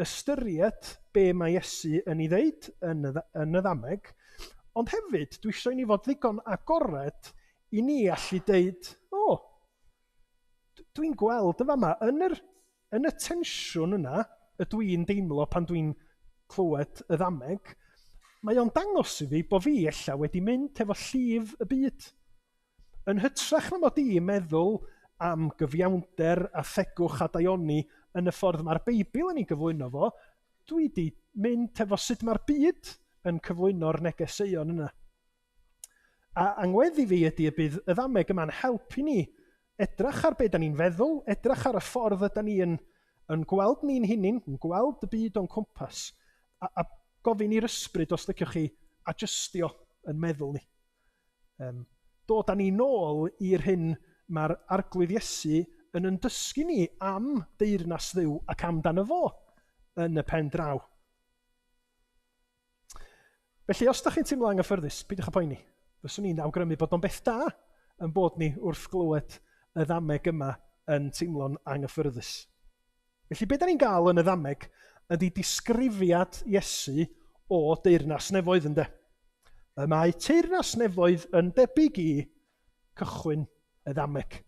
ystyried be mae Iesu yn ei ddeud yn y, yn y ddameg, ond hefyd dwi eisiau i ni fod ddigon agored i ni allu deud, o, oh, dwi'n gweld y fama, yn yr, yn y tensiwn yna y dwi'n deimlo pan dwi'n clywed y ddameg, mae o'n dangos i fi bod fi ella wedi mynd efo llif y byd. Yn hytrach na mod i'n meddwl am gyfiawnder a thegwch a daioni yn y ffordd mae'r Beibl yn ei gyflwyno fo, dwi wedi mynd efo sut mae'r byd yn cyflwyno'r negeseuon yna. A angweddi fi ydy y bydd y ddameg yma'n helpu ni edrach ar be da ni'n feddwl, edrach ar y ffordd yda ni yn, yn gweld ni'n hunin, yn gweld y byd o'n cwmpas, a, a gofyn i'r ysbryd, os liciwch chi, adjustio yn meddwl ni. Um, dod â ni nôl i'r hyn mae'r Arglwydd Iesu yn yn dysgu ni am deyrnas Dduw ac amdano fo yn y pen draw. Felly, os da chi'n teimlo anghyffyrddus, peidiwch â poeni. Fyswn i'n awgrymu bod o'n beth da yn bod ni wrth glywed y ddameg yma yn teimlo'n anghyffyrddus. Felly be da ni'n gael yn y ddameg ydy disgrifiad Iesu o deyrnas nefoedd ynde. Y mae teyrnas nefoedd yn debyg i cychwyn y ddameg.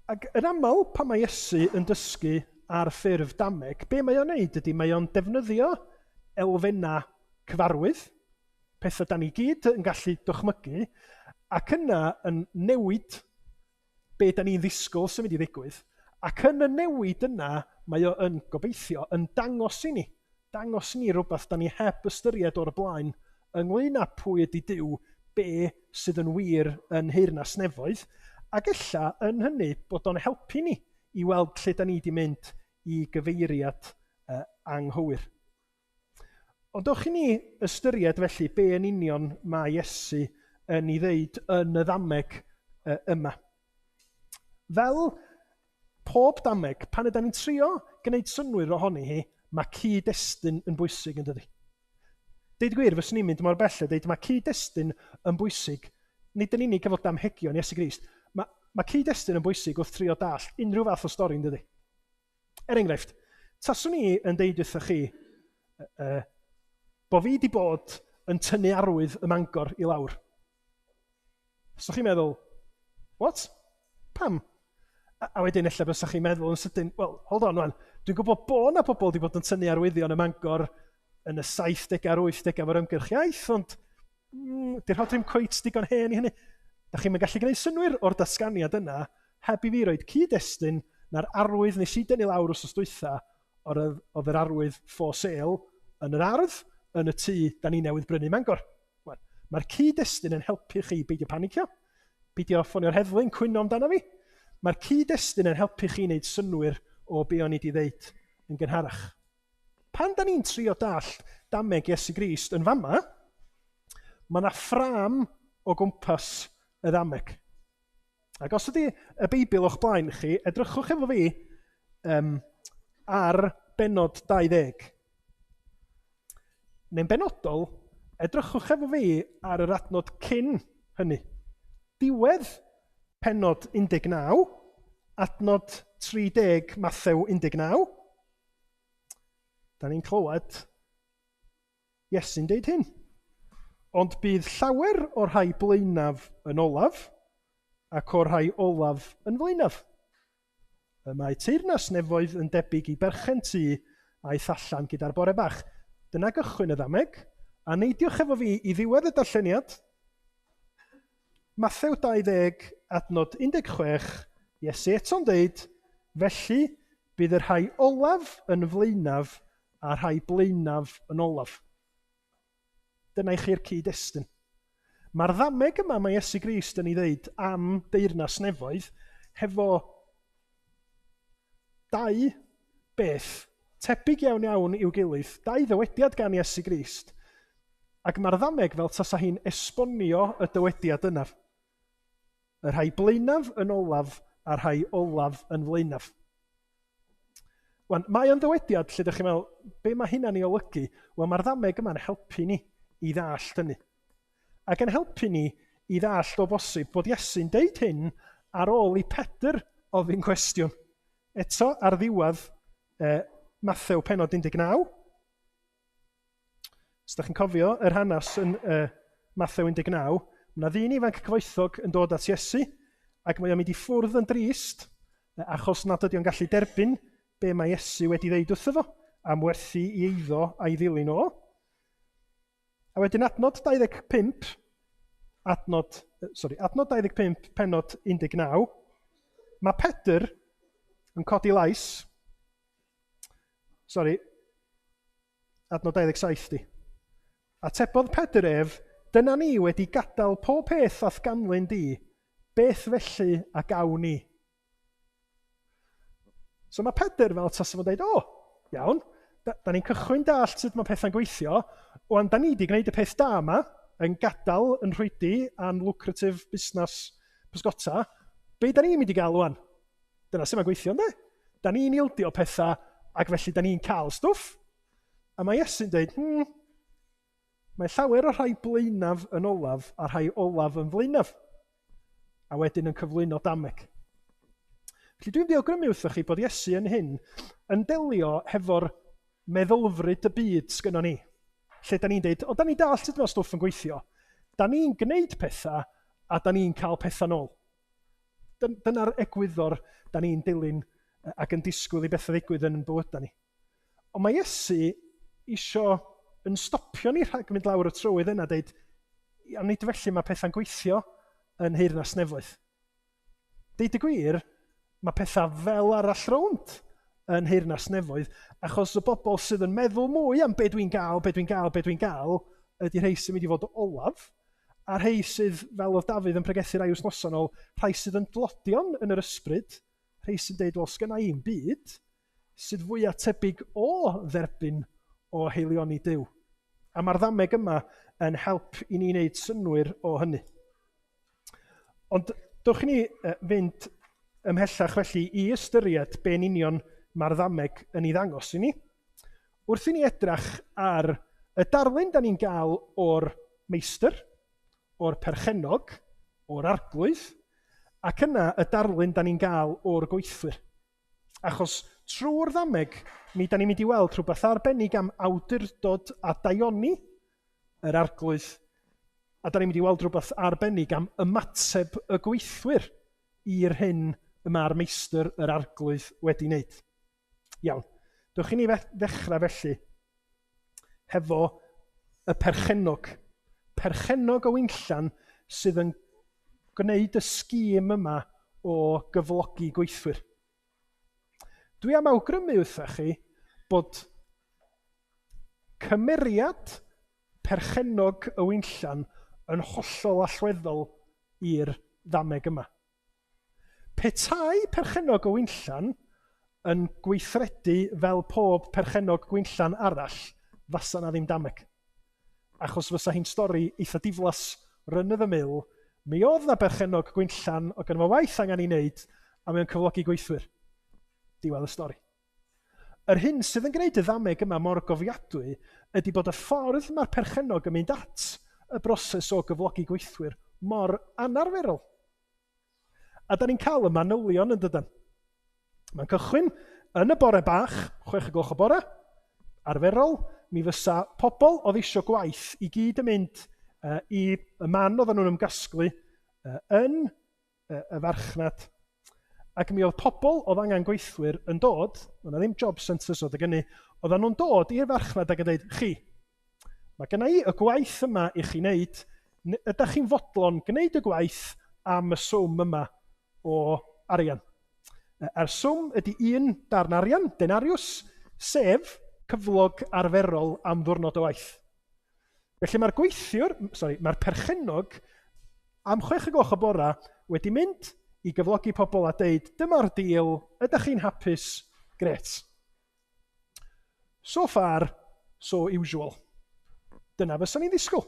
Ac yn aml, pan mae Iesu yn dysgu ar ffurf dameg, be mae o'n neud ydy mae o'n defnyddio elfennau cyfarwydd, pethau da ni gyd yn gallu dychmygu, ac yna yn newid be da ni'n ddisgwyl sy'n mynd i ddigwydd, ac yn y newid yna mae o yn gobeithio yn dangos i ni, dangos i ni rhywbeth da ni heb ystyried o'r blaen ynglyn â pwy ydy Duw, be sydd yn wir yn nheyrnas nefoedd, ac ella yn hynny bod o'n helpu ni i weld lle da ni wedi mynd i gyfeiriad anghywir. Ond dewch i ni ystyried felly be yn union mae Iesu yn ei ddeud yn y ddameg yma. Fel pob dameg, pan ydan ni'n trio gwneud synnwyr ohoni hi, mae cyd-destun yn bwysig yn dydi? Deud y gwir, fyswn i'n mynd mor bell a deud mae cyd-destun yn bwysig, nid yn unig efo damhegion Iesu Grist, mae, mae cyd-destun yn bwysig wrth trio dallt unrhyw fath o stori yn dydi? Er enghraifft, taswn i yn deud wrthoch chi bo fi 'di bod yn tynnu arwydd y Mangor i lawr. Fysa chi'n meddwl, what? Pam? A, a wedyn ella fysa chi'n meddwl yn sydyn, well, hold on wan, dwi'n gwybod bo na pobl wedi bod yn tynnu arwyddion y Mangor yn y 70au a'r 80au efo'r ymgyrch iaith, ond di'r rhodri ddim cweit digon hen i hynny. Da chi'n gallu gwneud synnwyr o'r datganiad yna heb i fi roed cyd-destun na'r arwydd nes i dynnu lawr wsos dwytha oedd, oedd yr arwydd for sale yn yr ardd yn y tŷ da ni newydd brynu Mangor. Wel, mae'r cyd-destun yn helpu chi beidio panicio, beidio ffonio'r heddlu yn cwyno amdano fi. Mae'r cyd-destun yn helpu chi wneud synnwyr o be o'n i wedi ddeud yn gynharach. Pan da ni'n trio dallt dameg Iesu Grist yn fama, mae yna ffrâm o gwmpas y ddameg. Ac os ydy y Beibl o'ch blaen chi, edrychwch efo fi ar bennod 20. Neu'n benodol, edrychwch efo fi ar yr adnod cyn hynny. Diwedd pennod 19, adnod 30 Mathew 19. Da ni'n clywed Iesu'n deud hyn. Ond bydd llawer o'r rhai blaenaf yn olaf, ac o'r rhai olaf yn flaenaf. Y mae teyrnas nefoedd yn debyg i berchen tŷ aeth allan gyda'r bore bach. Dyna gychwyn y ddameg, a neidiwch efo fi i ddiwedd y darlleniad. Mathew 20, adnod 16, Iesu eto'n deud, felly bydd y rhai olaf yn flaenaf a rhai blaenaf yn olaf. Dyna i chi'r cyd-destun. Mae'r ddameg yma mae Iesu Grist yn ei ddeud am deyrnas nefoedd hefo dau beth tebyg iawn iawn i'w gilydd, dau ddywediad gan Iesu Grist, ac mae'r ddameg fel tasa hi'n esbonio y dywediad yna. Y rhai blaenaf yn olaf a'r rhai olaf yn flaenaf. Wan, mae o'n ddywediad lle ydych chi'n meddwl, be mae hynna'n ei olygu? Wel, mae'r ddameg yma'n helpu ni i ddallt hynny. Ac yn helpu ni i ddallt o bosib bod Iesu'n deud hyn ar ôl i Pedr ofyn cwestiwn. Eto, ar ddiwedd Mathew pennod 19. Os ydych chi'n cofio yr hanes yn Mathew 19, mae yna ddyn ifanc cyfoethog yn dod at Iesu, ac mae o'n mynd i ffwrdd yn drist, achos nad ydy o'n gallu derbyn be mae Iesu wedi ddeud wrtho fo am werthu i eiddo a'i ddilyn o. A wedyn adnod 25, adnod, sorry, adnod 25, pennod 19, mae Pedr yn codi lais, sorry, adnod 27 di. Atebodd Pedr ef, dyna ni wedi gadael pob peth a'th ganlyn di, beth felly a gawn ni? So mae Pedr fel tasa fo'n dweud, o, iawn, da, da ni'n cychwyn dallt sut mae pethau'n gweithio, wan da ni wedi gwneud y peth da yma, yn gadael yn rhwydi a'n lucrative busnes pysgota, be da ni'n mynd i gael wan? Dyna sut mae'n gweithio, ynddo? Da ni'n ildio pethau ac felly da ni'n cael stwff. A mae Iesu'n dweud, mae llawer o rhai blaenaf yn olaf a rhai olaf yn flaenaf. A wedyn yn cyflwyno dameg. Felly dwi'n mynd i awgrymu wrthoch chi bod Iesu yn hyn yn delio hefo'r meddylfryd y byd sgynnon ni. Lle da ni'n deud, o da ni'n dallt sut mae stwff yn gweithio. Da ni'n gwneud pethau a da ni'n cael pethau nôl. Dyna'r egwyddor da ni'n dilyn ac yn disgwyl i bethau ddigwydd yn bywydau ni. Ond mae Iesu isio yn stopio ni rhag mynd lawr y trywydd yna, deud, a nid felly mae pethau'n gweithio yn nheyrnas nefoedd. Deud y gwir, mae pethau fel arall rownd yn nheyrnas nefoedd, achos y bobl sydd yn meddwl mwy am be dwi'n gael, be dwi'n gael, be dwi'n gael, ydy rhai sy'n mynd i fod olaf, a rhai sydd, fel oedd Dafydd yn pregethu rai wythnosau yn ôl, rhai sydd yn dlodion yn yr ysbryd, rhai sy'n deud, wel, sgynna i'm byd, sydd fwyaf tebyg o dderbyn o haelioni Duw. A mae'r ddameg yma yn help i ni wneud synnwyr o hynny. Ond dewch i ni fynd ymhellach felly i ystyried be'n union mae'r ddameg yn ei ddangos i ni. Wrth i ni edrach ar y darlun da ni'n gael o'r meistr, o'r perchennog, o'r arglwydd, ac yna y darlun da ni'n gael o'r gweithwyr. Achos trwy'r ddameg, mi da ni'n mynd i weld rhywbeth arbennig am awdurdod a daioni yr arglwydd, a da ni'n mynd i weld rhywbeth arbennig am ymateb y gweithwyr i'r hyn y mae'r meistr yr arglwydd wedi wneud. Iawn, dewch i ni ddechrau felly hefo y perchennog. Perchennog o winllan sydd yn gwneud y sgîm yma o gyflogi gweithwyr. Dwi am awgrymu wrthach chi bod cymeriad perchennog y winllan yn hollol allweddol i'r ddameg yma. Petai perchennog y winllan yn gweithredu fel pob perchennog gwinllan arall, fasa 'na ddim dameg. Achos fysa hi'n stori eitha diflas, run of the mill, mi oedd 'na berchennog gwinllan, oedd gynno fo waith angen ei wneud, a mae o'n cyflogi gweithwyr. Diwedd y stori. Yr hyn sydd yn gwneud y ddameg yma mor gofiadwy ydy bod y ffordd mae'r perchennog yn mynd at y broses o gyflogi gweithwyr mor anarferol. A da ni'n cael y manylion yn dydan. Mae'n cychwyn yn y bore bach, 6 y gloch y bore, arferol, mi fysa pobl oedd eisiau gwaith i gyd yn mynd i y man oedden nhw'n ymgasglu yn y farchnad. Ac mi oedd pobl oedd angen gweithwyr yn dod, oedd 'na ddim job centres oedd gynnu, oedden nhw'n dod i'r farchnad ac yn dweud, chi, mae genna i y gwaith yma i chi wneud, ydych chi'n fodlon gwneud y gwaith am y swm yma o arian? A'r swm ydy un darn arian, denarius, sef cyflog arferol am ddwrnod o waith. Felly mae'r gweithiwr, sorry, mae'r perchennog am 6 y gloch y bora wedi mynd i gyflogi pobl a deud, dyma'r deal, ydych chi'n hapus? Grêt. So far, so usual. Dyna fysa ni'n ddisgwyl.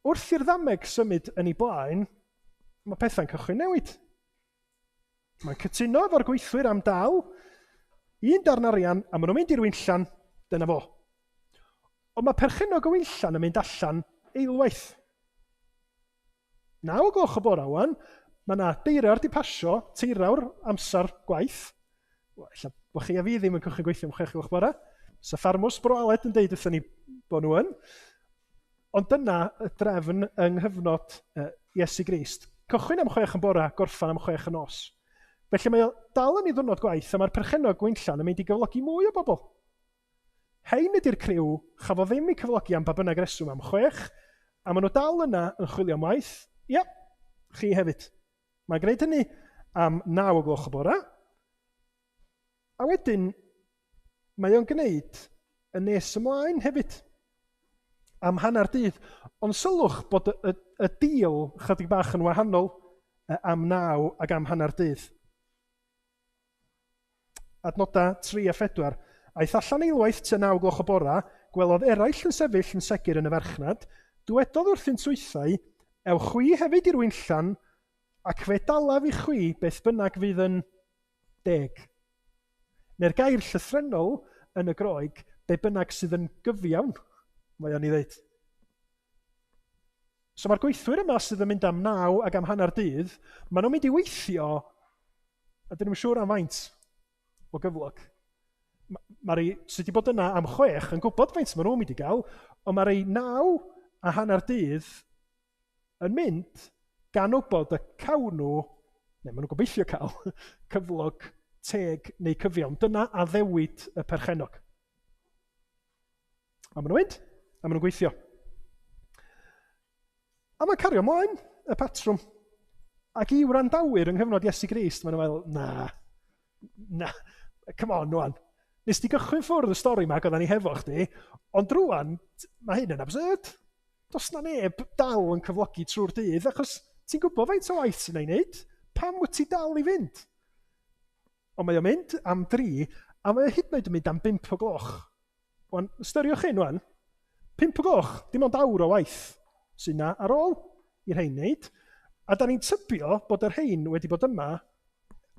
Wrth i'r ddameg symud yn ei blaen, mae pethau'n cychwyn newid. Mae'n cytuno efo'r gweithwyr am dal un darn arian a maen nhw'n mynd i'r winllan, dyna fo. Ond mae perchennog y winllan yn mynd allan eilwaith. 9 o gloch y bora wan, mae yna deirawr di pasio, teirawr amser gwaith. Wel, ella bod chi a fi ddim yn cychwyn gweithio am 6 gloch bora. Sa ffarmwrs Bro Aled yn deud wrthyn ni bod nhw yn. Ond dyna y drefn yng nghyfnod Iesu Grist. Cychwyn am 6 yn bora, gorffan am 6 y nos. Felly mae o dal yn ei ddwrnod gwaith a mae'r perchennog gwinllan yn mynd i gyflogi mwy o bobl. Hein ydy'r criw chafodd ddim eu cyflogi am ba bynnag reswm am 6, a maen nhw dal yna yn chwilio am waith. Ia, chi hefyd. Mae'n gwneud hynny am 9 o gloch y bore. A wedyn, mae o'n gwneud yn nes ymlaen hefyd. Am hanner dydd. Ond sylwch bod y, y, y deal chydig bach yn wahanol am 9 ac am hanner dydd. Adnodau 3 a 4. Aeth allan eilwaith tua 9 gloch y bora, gwelodd eraill yn sefyll yn segur yn y farchnad, dywedodd wrthynt hwythau, Ewch chwi hefyd i'r winllan, ac fe dalaf i chwi beth bynnag fydd yn deg. Neu'r gair llythrennol yn y Groeg, be bynnag sydd yn gyfiawn, mae o'n ei ddeud. So mae'r gweithwyr yma sydd yn mynd am 9 ac am hanner dydd, maen nhw'n mynd i weithio, a dyn nhw'n siŵr am faint o gyflog. Mae rhai sydd wedi bod yna am 6 yn gwybod faint maen nhw'n mynd i gael, ond mae rhai 9 a hanner dydd yn mynd gan wybod y cawn nhw, neu maen nhw'n gobeithio cael, cyflog teg neu cyfiawn. Dyna addewid y perchennog. A maen nhw'n mynd, a maen nhw'n gweithio. A mae'n cario ymlaen y patrwm. Ac i wrandawyr yng nghyfnod Iesu Grist, maen nhw'n meddwl, na, na, come on, rwan. Nes di gychwyn ffwrdd y stori yma ac oedden ni hefo chdi, ond rwan, mae hyn yn absurd. Does na neb dal yn cyflogi trwy'r dydd, achos ti'n gwybod faint o waith sy'n ei wneud. Pam wyt ti dal i fynd? Ond mae o'n mynd am 3, a mae o hyd yn oed yn mynd am 5 o gloch. Wan, ystyriwch hyn wan. 5 o gloch, dim ond awr o waith sy'n na ar ôl i'r rhain wneud. A da ni'n tybio bod y rhain wedi bod yma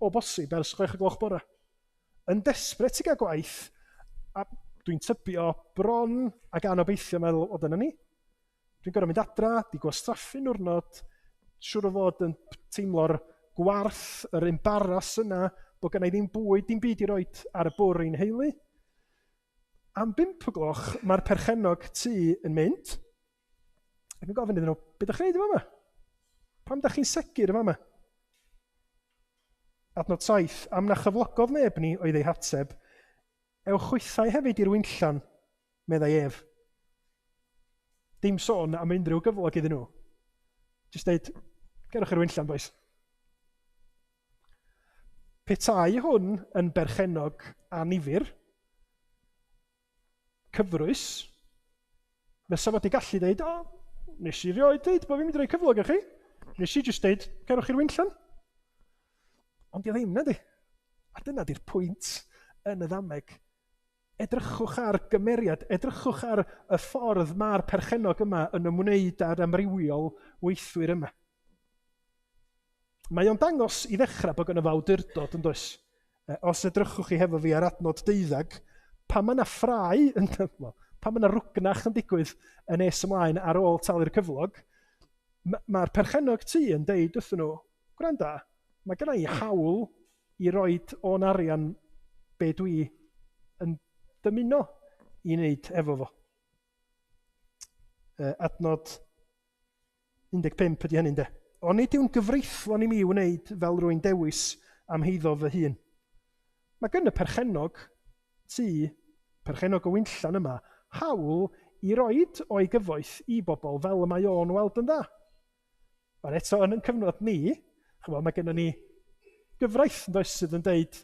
o bosib ers 6 o gloch bora. Yn desperate i gael gwaith, a dwi'n tybio bron ac anobeithio meddwl, o dyna ni. Dwi'n gorfod mynd adra, di gwastraffu nwrnod, siŵr o fod yn teimlo'r gwarth, yr embaras yna, bod gennau ddim bwyd, dim byd i roed ar y bwr i'n heulu. Am 5 o gloch, mae'r perchennog tŷ yn mynd, ac yn gofyn iddyn nhw, be ydych chi'n neud yma? Pam ydych chi'n segur yma? Adnod 7, am na chyflogodd neb ni oedd ei hateb, ewch chwithau hefyd i'r winllan, meddai ef. Dim sôn am unrhyw gyflog iddyn nhw. Jyst deud, gerwch i'r winllan, boys. Petai hwn yn berchennog annifyr, cyfrwys, fysa fo wedi gallu dweud, o, nes i rioed dweud bod fi'n mynd i roi cyflog i chi. Nes i jyst dweud, cerwch i'r winllan. Ond di ddim, na di. A dyna di'r pwynt yn y ddameg. Edrychwch ar gymeriad, edrychwch ar y ffordd mae'r perchennog yma yn ymwneud â'r amrywiol weithwyr yma. Mae o'n dangos i ddechrau bod gynno fo awdurdod, yn does? Os edrychwch chi hefo fi ar adnod 12, pan mae yna ffrau, yn, well, pan mae yna rwgnach yn digwydd yn nes ymlaen ar ôl talu'r cyflog, mae'r perchennog tŷ yn deud wrthyn nhw, gwranda, mae gen i hawl i roed o'n arian be dwi yn dymuno i wneud efo fo. Adnod 15 ydy hynny, ynde? Ond nid yw'n gyfreithlon i mi wneud fel rwy'n dewis am heiddo fy hun. Mae gan y perchennog tŷ, perchennog y winllan yma, hawl i roed o'i gyfoeth i bobl fel y mae o'n weld yn dda. Ond eto, yn ein cyfnod ni, chymod, mae gennym ni gyfraith yn does sydd yn deud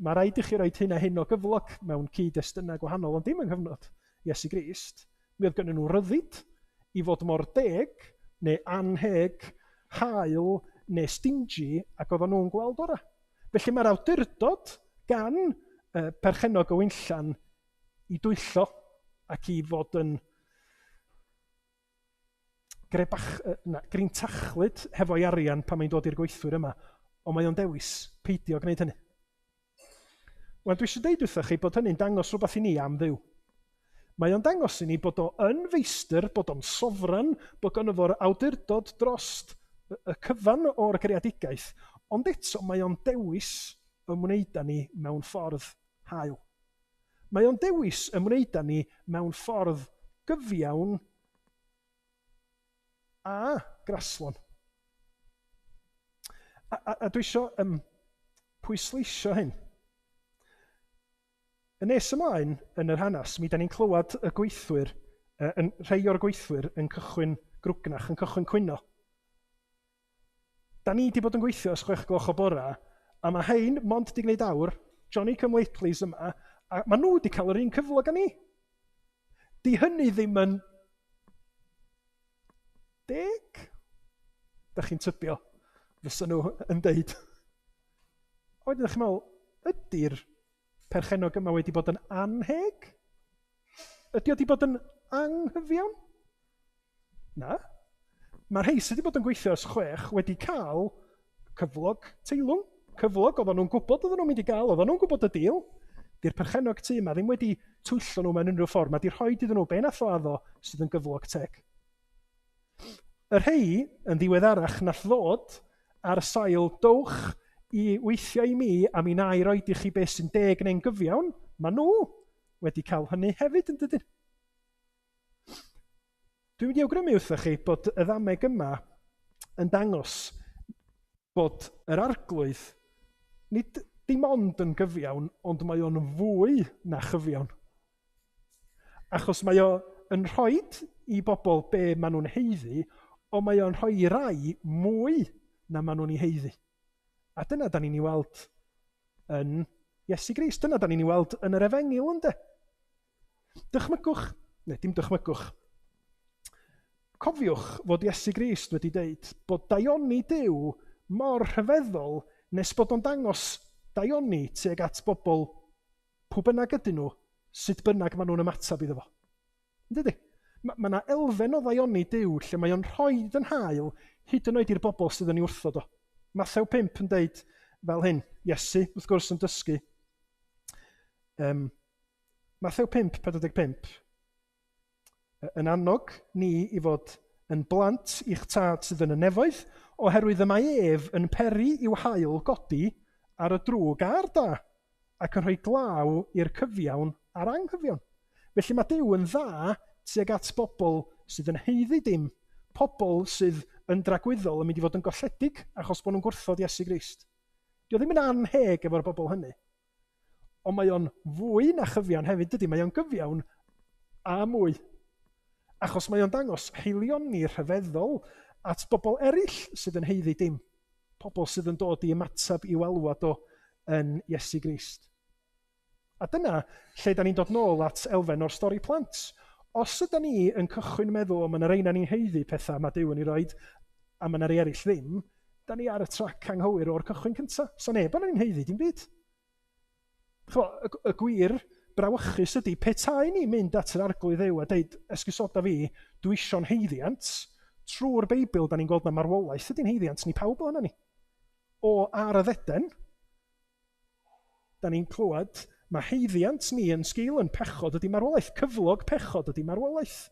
mae rhaid i chi roed hyn a hyn o gyflog mewn cyd-destunau gwahanol, ond dim yng nghyfnod Iesu Grist. Mi oedd gennyn nhw ryddid i fod mor deg neu annheg, hael neu stingy ac oedden nhw'n gweld orau. Felly mae'r awdurdod gan perchennog y winllan i dwyllo ac i fod yn grebach, na, grintachlyd hefo'i arian pan mae'n dod i'r gweithwyr yma, ond mae o'n dewis peidio gwneud hynny. Wel, dwi eisiau deud wrthych chi bod hynny'n dangos rhywbeth i ni am Dduw. Mae o'n dangos i ni bod o yn feistr, bod o'n sofran, bod gynno fo'r awdurdod drost y cyfan o'r greadigaeth, ond eto mae o'n dewis ymwneud â ni mewn ffordd hael. Mae o'n dewis ymwneud â ni mewn ffordd gyfiawn a graslon. A dwi eisiau pwysleisio hyn. Yn nes ymlaen yn yr hanes, mi da ni'n clywed y gweithwyr, yn rhai o'r gweithwyr yn cychwyn grwgnach, yn cychwyn cwyno. Da ni wedi bod yn gweithio ers 6 gloch o bora, a mae hein mond di gwneud awr, Johnny come latelys yma, a maen nhw wedi cael yr un cyflog â ni. Di hynny ddim yn deg? Da chi'n tybio, fysa nhw yn deud. A wedyn chi'n meddwl, ydy'r perchennog yma wedi bod yn anheg? Ydy o wedi bod yn anghyfiawn? Na. Mae'r rhai sydd wedi bod yn gweithio ers 6 wedi cael cyflog teilwng. Cyflog oedden nhw'n gwybod oedden nhw'n mynd i gael, oedden nhw'n gwybod y deal. Di'r perchennog tŷ yma ddim wedi twyllo nhw mewn unrhyw ffordd. Mae di rhoi iddyn nhw be nath o addo sydd yn gyflog teg. Y rhei yn ddiweddarach nath ddod ar sail dowch i weithio i mi a mi na i roid i chi beth sy'n deg neu'n gyfiawn, maen nhw wedi cael hynny hefyd yn dydyn? Dwi'n mynd i awgrymu wrthych chi bod y ddameg yma yn dangos bod yr arglwydd nid dim ond yn gyfiawn, ond mae o'n fwy na chyfiawn. Achos mae o yn rhoi i bobl be maen nhw'n haeddu, ond mae o'n rhoi i rai mwy na maen nhw'n ei haeddu. A dyna da ni'n ei weld yn Iesu Grist. Dyna da ni'n ei weld yn yr Efengyl, ynde? Dychmygwch, neu dim dychmygwch, cofiwch fod Iesu Grist wedi deud bod daioni Duw mor rhyfeddol nes bod o'n dangos daioni tuag at bobl pw bynnag ydyn nhw, sut bynnag maen nhw'n ymateb iddo fo. Yndydi? Mae yna elfen o ddaioni Duw lle mae o'n rhoi yn hael hyd yn oed i'r bobl sydd yn ei wrthod o. Mathew 5 yn deud fel hyn, Iesu, wrth gwrs, yn dysgu. Um, Mathew 5, 45, yn annog ni i fod yn blant i'ch tad sydd yn y nefoedd, oherwydd y mae ef yn peri i'w haul godi ar y drwg a'r da, ac yn rhoi glaw i'r cyfiawn a'r anghyfiawn. Felly mae Duw yn dda tuag at bobl sydd yn haeddu dim, pobl sydd yn dragwyddol yn mynd i fod yn golledig achos bod nhw'n gwrthod Iesu Grist. Dio ddim yn anheg efo'r bobl hynny. Ond mae o'n fwy na chyfiawn hefyd, dydy? Mae o'n gyfiawn a mwy. Achos mae o'n dangos haelioni rhyfeddol at bobl eraill sydd yn haeddu dim. Pobl sydd yn dod i ymateb i'w alwad o yn Iesu Grist. A dyna lle da ni'n dod nôl at elfen o'r stori plant. Os yda ni yn cychwyn meddwl, o, mae yna rei na ni'n haeddu pethau mae Duw yn ei roed, a mae yna rei eraill ddim, da ni ar y trac anghywir o'r cychwyn cyntaf. So neb o'n ni'n haeddu dim byd. Chmo, y, y gwir brawychus ydy, petai ni'n mynd at yr arglwydd Dduw a deud, esgusoda fi, dwi isio'n haeddiant, trwy'r Beibl, da ni'n gweld na marwolaeth ydy'n haeddiant ni pawb ohono ni. O ar y ddeden, da ni'n clywed, mae haeddiant ni yn sgil yn pechod ydy marwolaeth. Cyflog pechod ydy marwolaeth.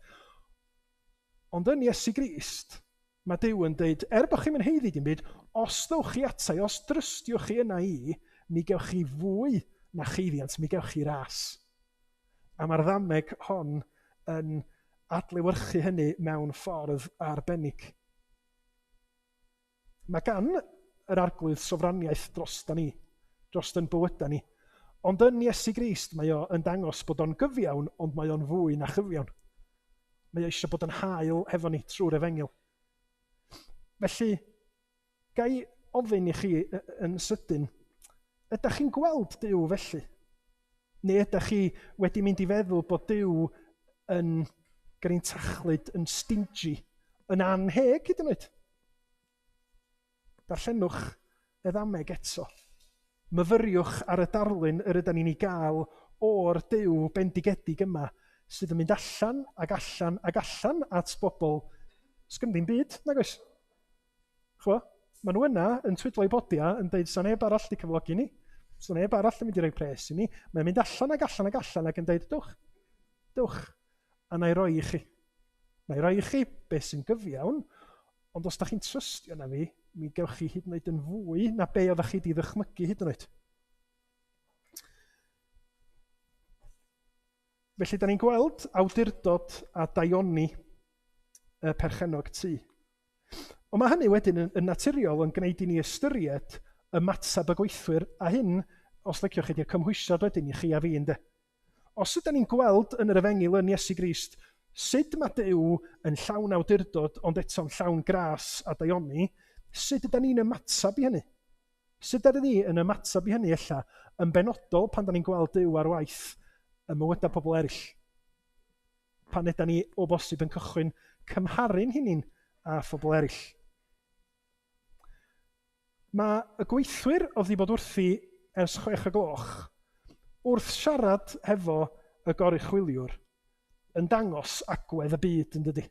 Ond yn Iesu Grist, mae Duw yn dweud, er bod chi'n mynd haeddu dim byd, os ddewch chi atai, os drystiwch chi yna i, mi gewch chi fwy na chaeddiant, mi gewch chi ras. A mae'r ddameg hon yn adlewyrchu hynny mewn ffordd arbennig. Mae gan yr arglwydd sofraniaeth drosta ni, dros yn bywydau ni. Ond yn Iesu Grist mae o yn dangos bod o'n gyfiawn, ond mae o'n fwy na chyfiawn. Mae o eisiau bod yn hael hefo ni trwy'r efengyl. Felly, ga i ofyn i chi yn sydyn, ydych chi'n gweld Duw felly? Neu ydych chi wedi mynd i feddwl bod Duw yn grintachlyd, yn stingy, yn anheg hyd yn oed? Darllenwch y ddameg eto. Myfyriwch ar y darlun yr ydan ni'n ei gael o'r Duw bendigedig yma sydd yn mynd allan ac allan ac allan at bobl sgyn ddim byd, nag oes? Chwa, maen nhw yna yn twydlo i bodia yn deud sa neb arall di cyflogi ni, sa neb arall yn mynd i roi pres i ni. Mae'n mynd allan ac allan ac allan ac yn deud, dwch, dwch, a na i roi i chi. Na i roi i chi beth sy'n gyfiawn, ond os da chi'n trystio na fi, mi gewch chi hyd yn oed yn fwy na be oeddech chi wedi ddychmygu hyd yn oed. Felly, da ni'n gweld awdurdod a daioni y perchennog tŷ. Ond mae hynny wedyn yn, yn naturiol yn gwneud i ni ystyried ymateb y gweithwyr, a hyn, os liciwch chi, di'r cymhwysiad wedyn i chi a fi, ynde. Os ydyn ni'n gweld yn yr efengyl yn Iesu Grist sut mae Duw yn llawn awdurdod ond eto'n llawn gras a daioni, sut ydyn ni'n ymateb i hynny? Sut ydyn ni yn ymateb i hynny ella yn benodol pan da ni'n gweld Duw ar waith ym mywydau pobl eraill? Pan ydyn ni o bosib yn cychwyn cymharu'n hunain â phobl eraill? Mae y gweithwyr oedd wedi bod wrthi ers 6 o gloch, wrth siarad hefo y goruchwyliwr, yn dangos agwedd y byd yn dydy.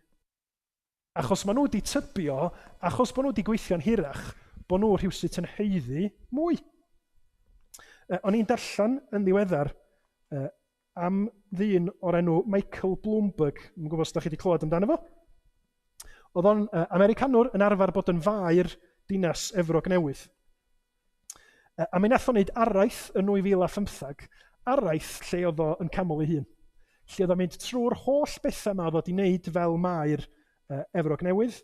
Achos maen nhw wedi tybio, achos bod nhw wedi gweithio'n hirach, bod nhw rhywsut yn haeddu mwy. O'n i'n darllen yn ddiweddar am ddyn o'r enw Michael Bloomberg. Dwi'n gwybod os ydych chi wedi clywed amdano fo. Oedd o'n Americanwr yn arfer bod yn faer dinas Efrog Newydd. A mi nath o wneud araith yn 2015, araith lle oedd o yn canmol ei hun. Lle oedd o'n mynd trwy'r holl bethau yma oedd o wedi wneud fel maer Efrog Newydd,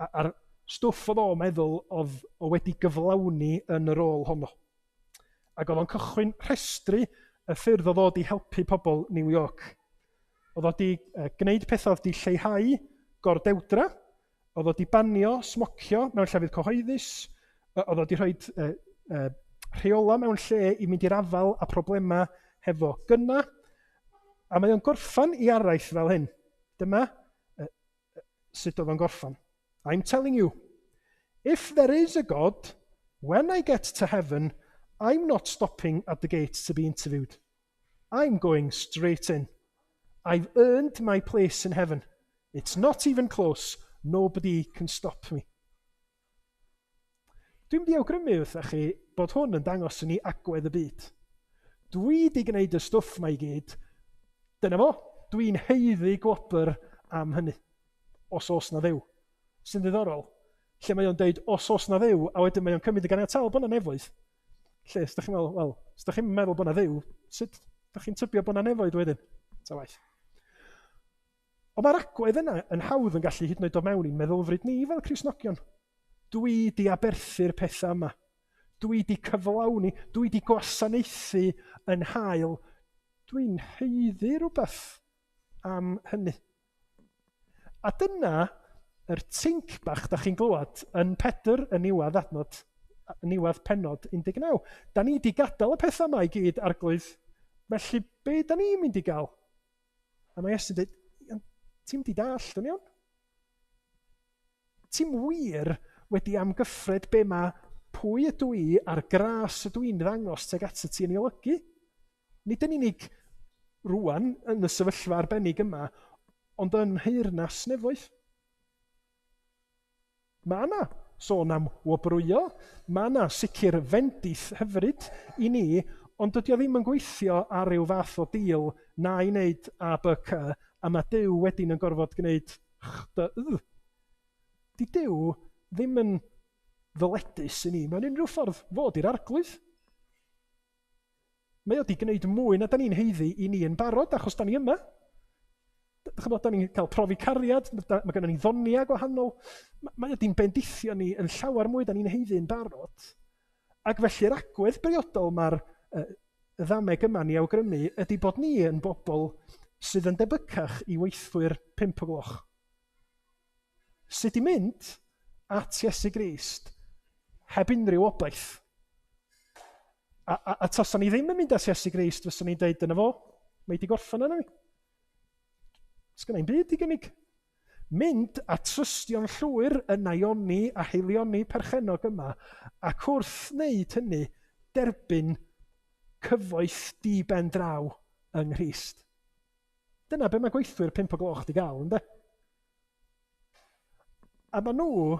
a'r stwff oedd o'n meddwl oedd o wedi gyflawni yn y rôl honno. Ac oedd o'n cychwyn rhestru y ffyrdd oedd o wedi helpu pobl New York. Oedd o wedi gwneud pethau oedd wedi lleihau gordewdra, oedd o wedi banio smocio mewn llefydd cyhoeddus, oedd o wedi rhoi rheola mewn lle i mynd i'r afael â problemau hefo gynna, a mae o'n gorffan i araith fel hyn. Dyma sut oedd o'n gorffan. I'm telling you, if there is a God, when I get to heaven, I'm not stopping at the gates to be interviewed. I'm going straight in. I've earned my place in heaven. It's not even close. Nobody can stop me. Dwi'n mynd i awgrymu wrthych chi bod hwn yn dangos i ni agwedd y byd. Dwi di gwneud y stwff ma i gyd. Dyna fo. Dwi'n haeddu gwobr am hynny. Os oes na Dduw. Sy'n ddiddorol. Lle mae o'n deud, os oes na Dduw, a wedyn mae o'n cymryd y ganiataol bod na nefoedd. Lle, os ydych chi'n meddwl, wel, os ydych chi'n meddwl bod na Dduw, sut ydych chi'n tybio bod na nefoedd wedyn? Ta waeth. Ond mae'r agwedd yna yn hawdd yn gallu hyd yn oed dod mewn i'n meddylfryd ni fel Cristnogion. Dwi di aberthu'r pethau yma. Dwi di cyflawni, dwi di gwasanaethu yn hael. Dwi'n haeddu rhywbeth am hynny. A dyna yr tinc bach da chi'n glywed yn Pedr yn niwedd adnod, yn niwedd pennod 19. Da ni di gadael y pethau yma i gyd, Arglwydd, felly be da ni'n mynd i gael? A mae Iesu'n dweud, ti'n mynd i dallt yn iawn? Ti'n wir wedi amgyffred be mae pwy ydw i a'r gras ydw i'n ddangos tuag at y ti yn ei olygu? Nid yn unig rwan yn y sefyllfa arbennig yma, ond yn nheyrnas nefoedd. Mae yna sôn am wobrwyo, mae yna sicr fendith hyfryd i ni, ond dydy o ddim yn gweithio ar ryw fath o deal na i wneud A, B, C, a mae Duw wedyn yn gorfod gwneud ch, d, dd. Di Duw ddim yn ddyledus i ni mewn unrhyw ffordd, fod i'r Arglwydd. Mae o 'di gwneud mwy na da ni'n haeddu i ni yn barod, achos da ni yma. Dych chi'n da ni'n cael profi cariad, mae gennym ni ddoniau gwahanol. Mae o 'di'n bendithio ni yn llawer mwy da ni'n haeddu yn barod. Ac felly'r agwedd briodol mae'r y ddameg yma ni awgrymu ydy bod ni yn bobl sydd yn debycach i weithwyr 5 o gloch. Sut i mynd at Iesu Grist heb unrhyw obaith. A tasan ni ddim yn mynd at Iesu Grist, fyswn ni'n deud, dyna fo, mae wedi gorffen yna mi. Sgynna i'm byd i gynnig. Mynd a trystio'n llwyr yn Naioni a haelioni perchennog yma, ac wrth wneud hynny, derbyn cyfoeth di-ben draw yng Nghrist. Dyna be mae gweithwyr 5 o gloch di gael, ynde? A maen nhw,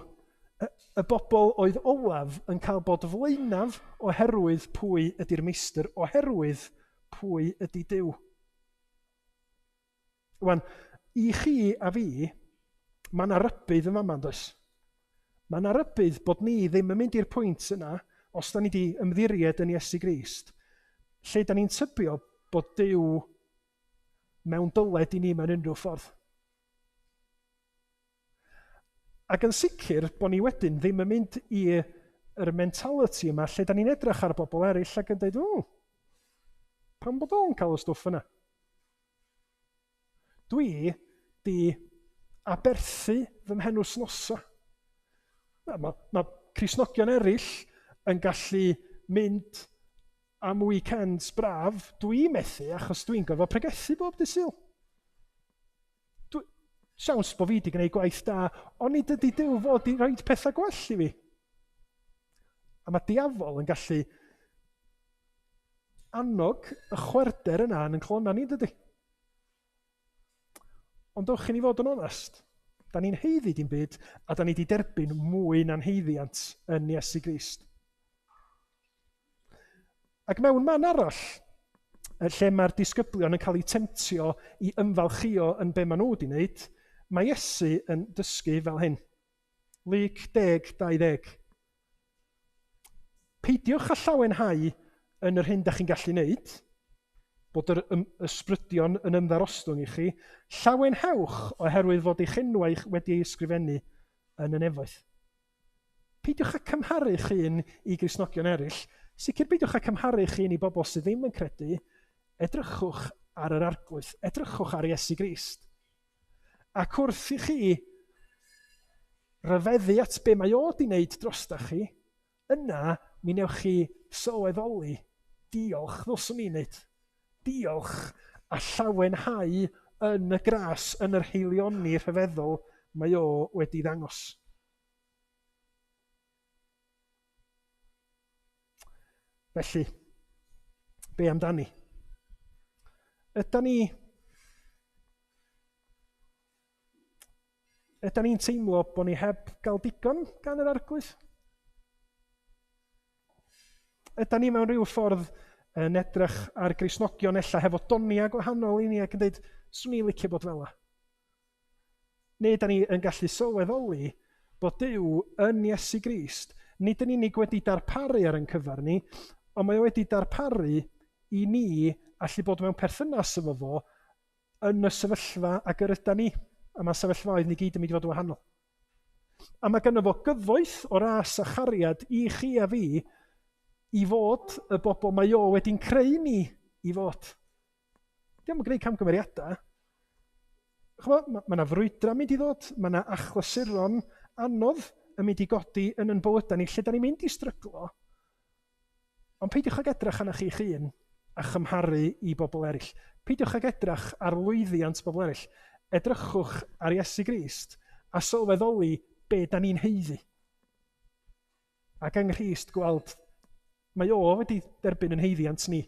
y bobl oedd olaf, yn cael bod flaenaf oherwydd pwy ydy'r meistr, oherwydd pwy ydy Duw. Wan, i chi a fi, mae yna rybudd yn fama, does? Mae yna rybudd bod ni ddim yn mynd i'r pwynt yna, os da ni wedi ymddiried yn Iesu Grist, lle da ni'n tybio bod Duw mewn dyled i ni mewn unrhyw ffordd. Ac yn sicr bod ni wedyn ddim yn mynd i'r mentality yma lle da ni'n edrych ar bobl eraill ac yn dweud, o, pam bod o'n cael y stwff yna? Dwi di aberthu fy mhenwythnosa. Mae ma Cristnogion eraill yn gallu mynd am weekends braf, dwi methu achos dwi'n gorfod pregethu bob dydd Sul. Siawns bod fi wedi gwneud gwaith da, ond nid ydy Duw fod i roed pethau gwell i fi. A mae diafol yn gallu annog y chwerder yna yn ein clona ni, dydy? Ond dewch i ni fod yn onest. Da ni'n haeddu dim byd, a da ni wedi derbyn mwy na'n haeddiant yn Iesu Grist. Ac mewn man arall, lle mae'r disgyblion yn cael eu temtio i ymfalchïo yn be maen nhw wedi wneud, Mae Iesu yn dysgu fel hyn. Luc 10, 20. Peidiwch â llawenhau yn yr hyn da chi'n gallu wneud, bod yr ysbrydion yn ymddarostwng i chi, llawenhewch oherwydd fod eich enwau wedi ei ysgrifennu yn y nefoedd. Peidiwch â cymharu eich hun i Gristnogion eraill, sicr peidiwch â cymharu eich hun i bobl sydd ddim yn credu, edrychwch ar yr Arglwydd, edrychwch ar Iesu Grist. Ac wrth i chi ryfeddu at be mae o di wneud drostach chi, yna mi newch chi sylweddoli, diolch ddylswn i'n wneud. Diolch a llawenhau yn y gras, yn yr haelioni rhyfeddol mae o wedi ddangos. Felly, be amdani? Yda ni Yda ni'n teimlo bod ni heb gael digon gan yr Arglwydd? Yda ni mewn rhyw ffordd yn edrych ar Gristnogion ella hefo doniau gwahanol i ni ac yn dweud, swn i'n licio bod fel 'na. Neu yda ni yn gallu sylweddoli bod Duw yn Iesu Grist nid yn unig wedi darparu ar ein cyfer ni, ond mae o wedi darparu i ni allu bod mewn perthynas efo fo yn y sefyllfa ag yr yda ni, a mae sefyllfaoedd ni gyd yn mynd i fod yn wahanol. A mae gynno fo gyfoeth o ras a chariad i chi a fi i fod y bobl mae o wedi'n creu ni i fod. Dio'm yn gwneud camgymeriadau. Ch'mo, mae yna frwydrau mynd i ddod, mae yna achlysuron anodd yn mynd i godi yn yn bywydau ni lle da ni'n mynd i stryglo. Ond peidiwch ag edrych arnoch chi'ch hun a chymharu i bobl eraill. Peidiwch ag edrych ar lwyddiant bobl eraill. Edrychwch ar Iesu Grist a sylweddoli be da ni'n haeddu. Ac yng Nghrist gweld mae o wedi derbyn yn haeddiant ni.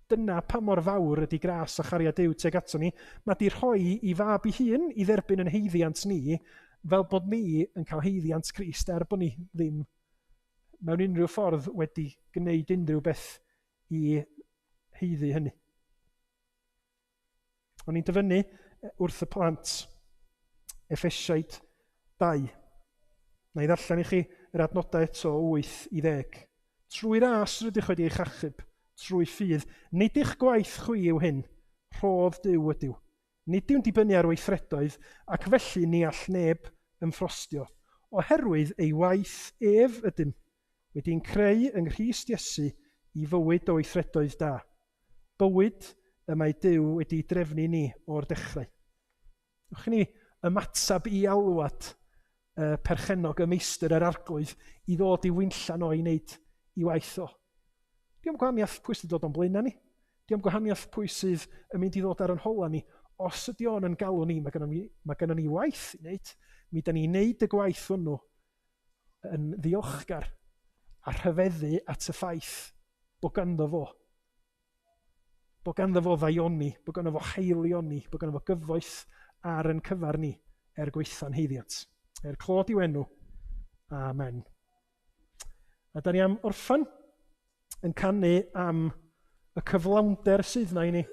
Dyna pa mor fawr ydy gras a chariad Duw tuag ato ni. Mae di rhoi i fab ei hun i dderbyn yn haeddiant ni fel bod ni yn cael haeddiant Crist er bod ni ddim mewn unrhyw ffordd wedi gwneud unrhyw beth i haeddu hynny. O'n i'n dyfynnu wrth y plant Effesiaid 2. Na i ddarllen i chi yr adnodau eto o 8 i 10. Trwy ras rydych wedi eich achub, trwy ffydd. Nid eich gwaith chwi yw hyn, rhodd Duw ydyw. Nid yw'n dibynnu ar weithredoedd, ac felly ni all neb ymffrostio. Oherwydd ei waith ef ydym, wedi'n creu yng Nghrist Iesu i fywyd o weithredoedd da. Bywyd y mae Duw wedi'i drefnu i ni o'r dechrau. Ewch i ni ymateb i alwad y perchennog, y meistr, yr arglwydd, i ddod i winllan o i wneud i waith o. Diolch gwahaniaeth pwy sydd dod o'n blaenau ni. Diolch gwahaniaeth pwy sydd yn mynd i ddod ar yn hola ni. Os ydy o'n yn galw ni, mae gennym ni, mae gennym ni waith i wneud. Mi da ni'n wneud y gwaith hwnnw yn ddiolchgar a rhyfeddu at y ffaith bod ganddo fo. Bod ganddo fo ddaioni, bod ganddo fo haelioni, bod ganddo fo gyfoeth ar yn cyfer ni er gwaetha'n haeddiant. Er clod i'w enw. Amen. A da ni am orffen yn canu am y cyflawnder sydd na i ni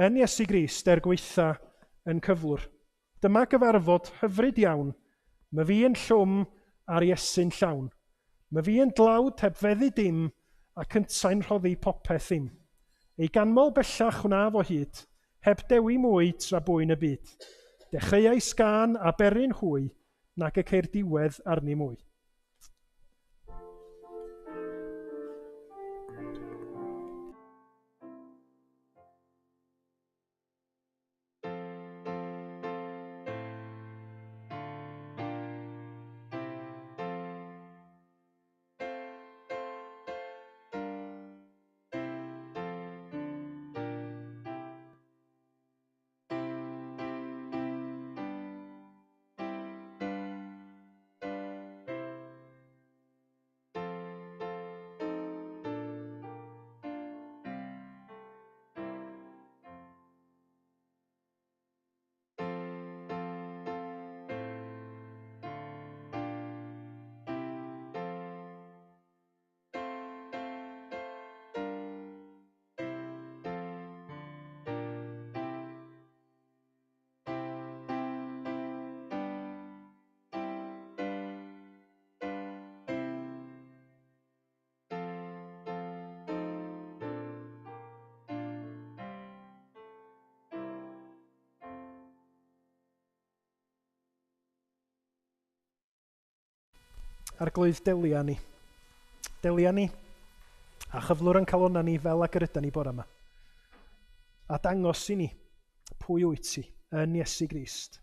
yn Iesu Grist er gwaetha yn cyflwr. Dyma gyfarfod hyfryd iawn. Mae fi yn llwm a'r Iesu'n llawn. Mae fi yn dlawd heb feddu dim ac yntau'n rhoddi popeth i'm. Ei ganmol bellach wnaf o hyd, heb dewi mwy tra bwy'n y byd. Dechreuais gân a beryn hwy, nag y ceir diwedd arni mwy. Arglwydd, delia ni. Delia ni a chyflwr yn calonna ni fel ag yr ydan ni bore yma. A dangos i ni pwy wyt ti yn Iesu Grist.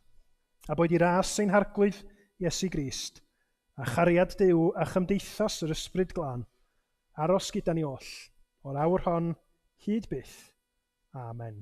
A boed i ras ein Harglwydd Iesu Grist, a chariad Duw a chymdeithas yr Ysbryd Glân, aros gyda ni oll, o'r awr hon hyd byth. Amen.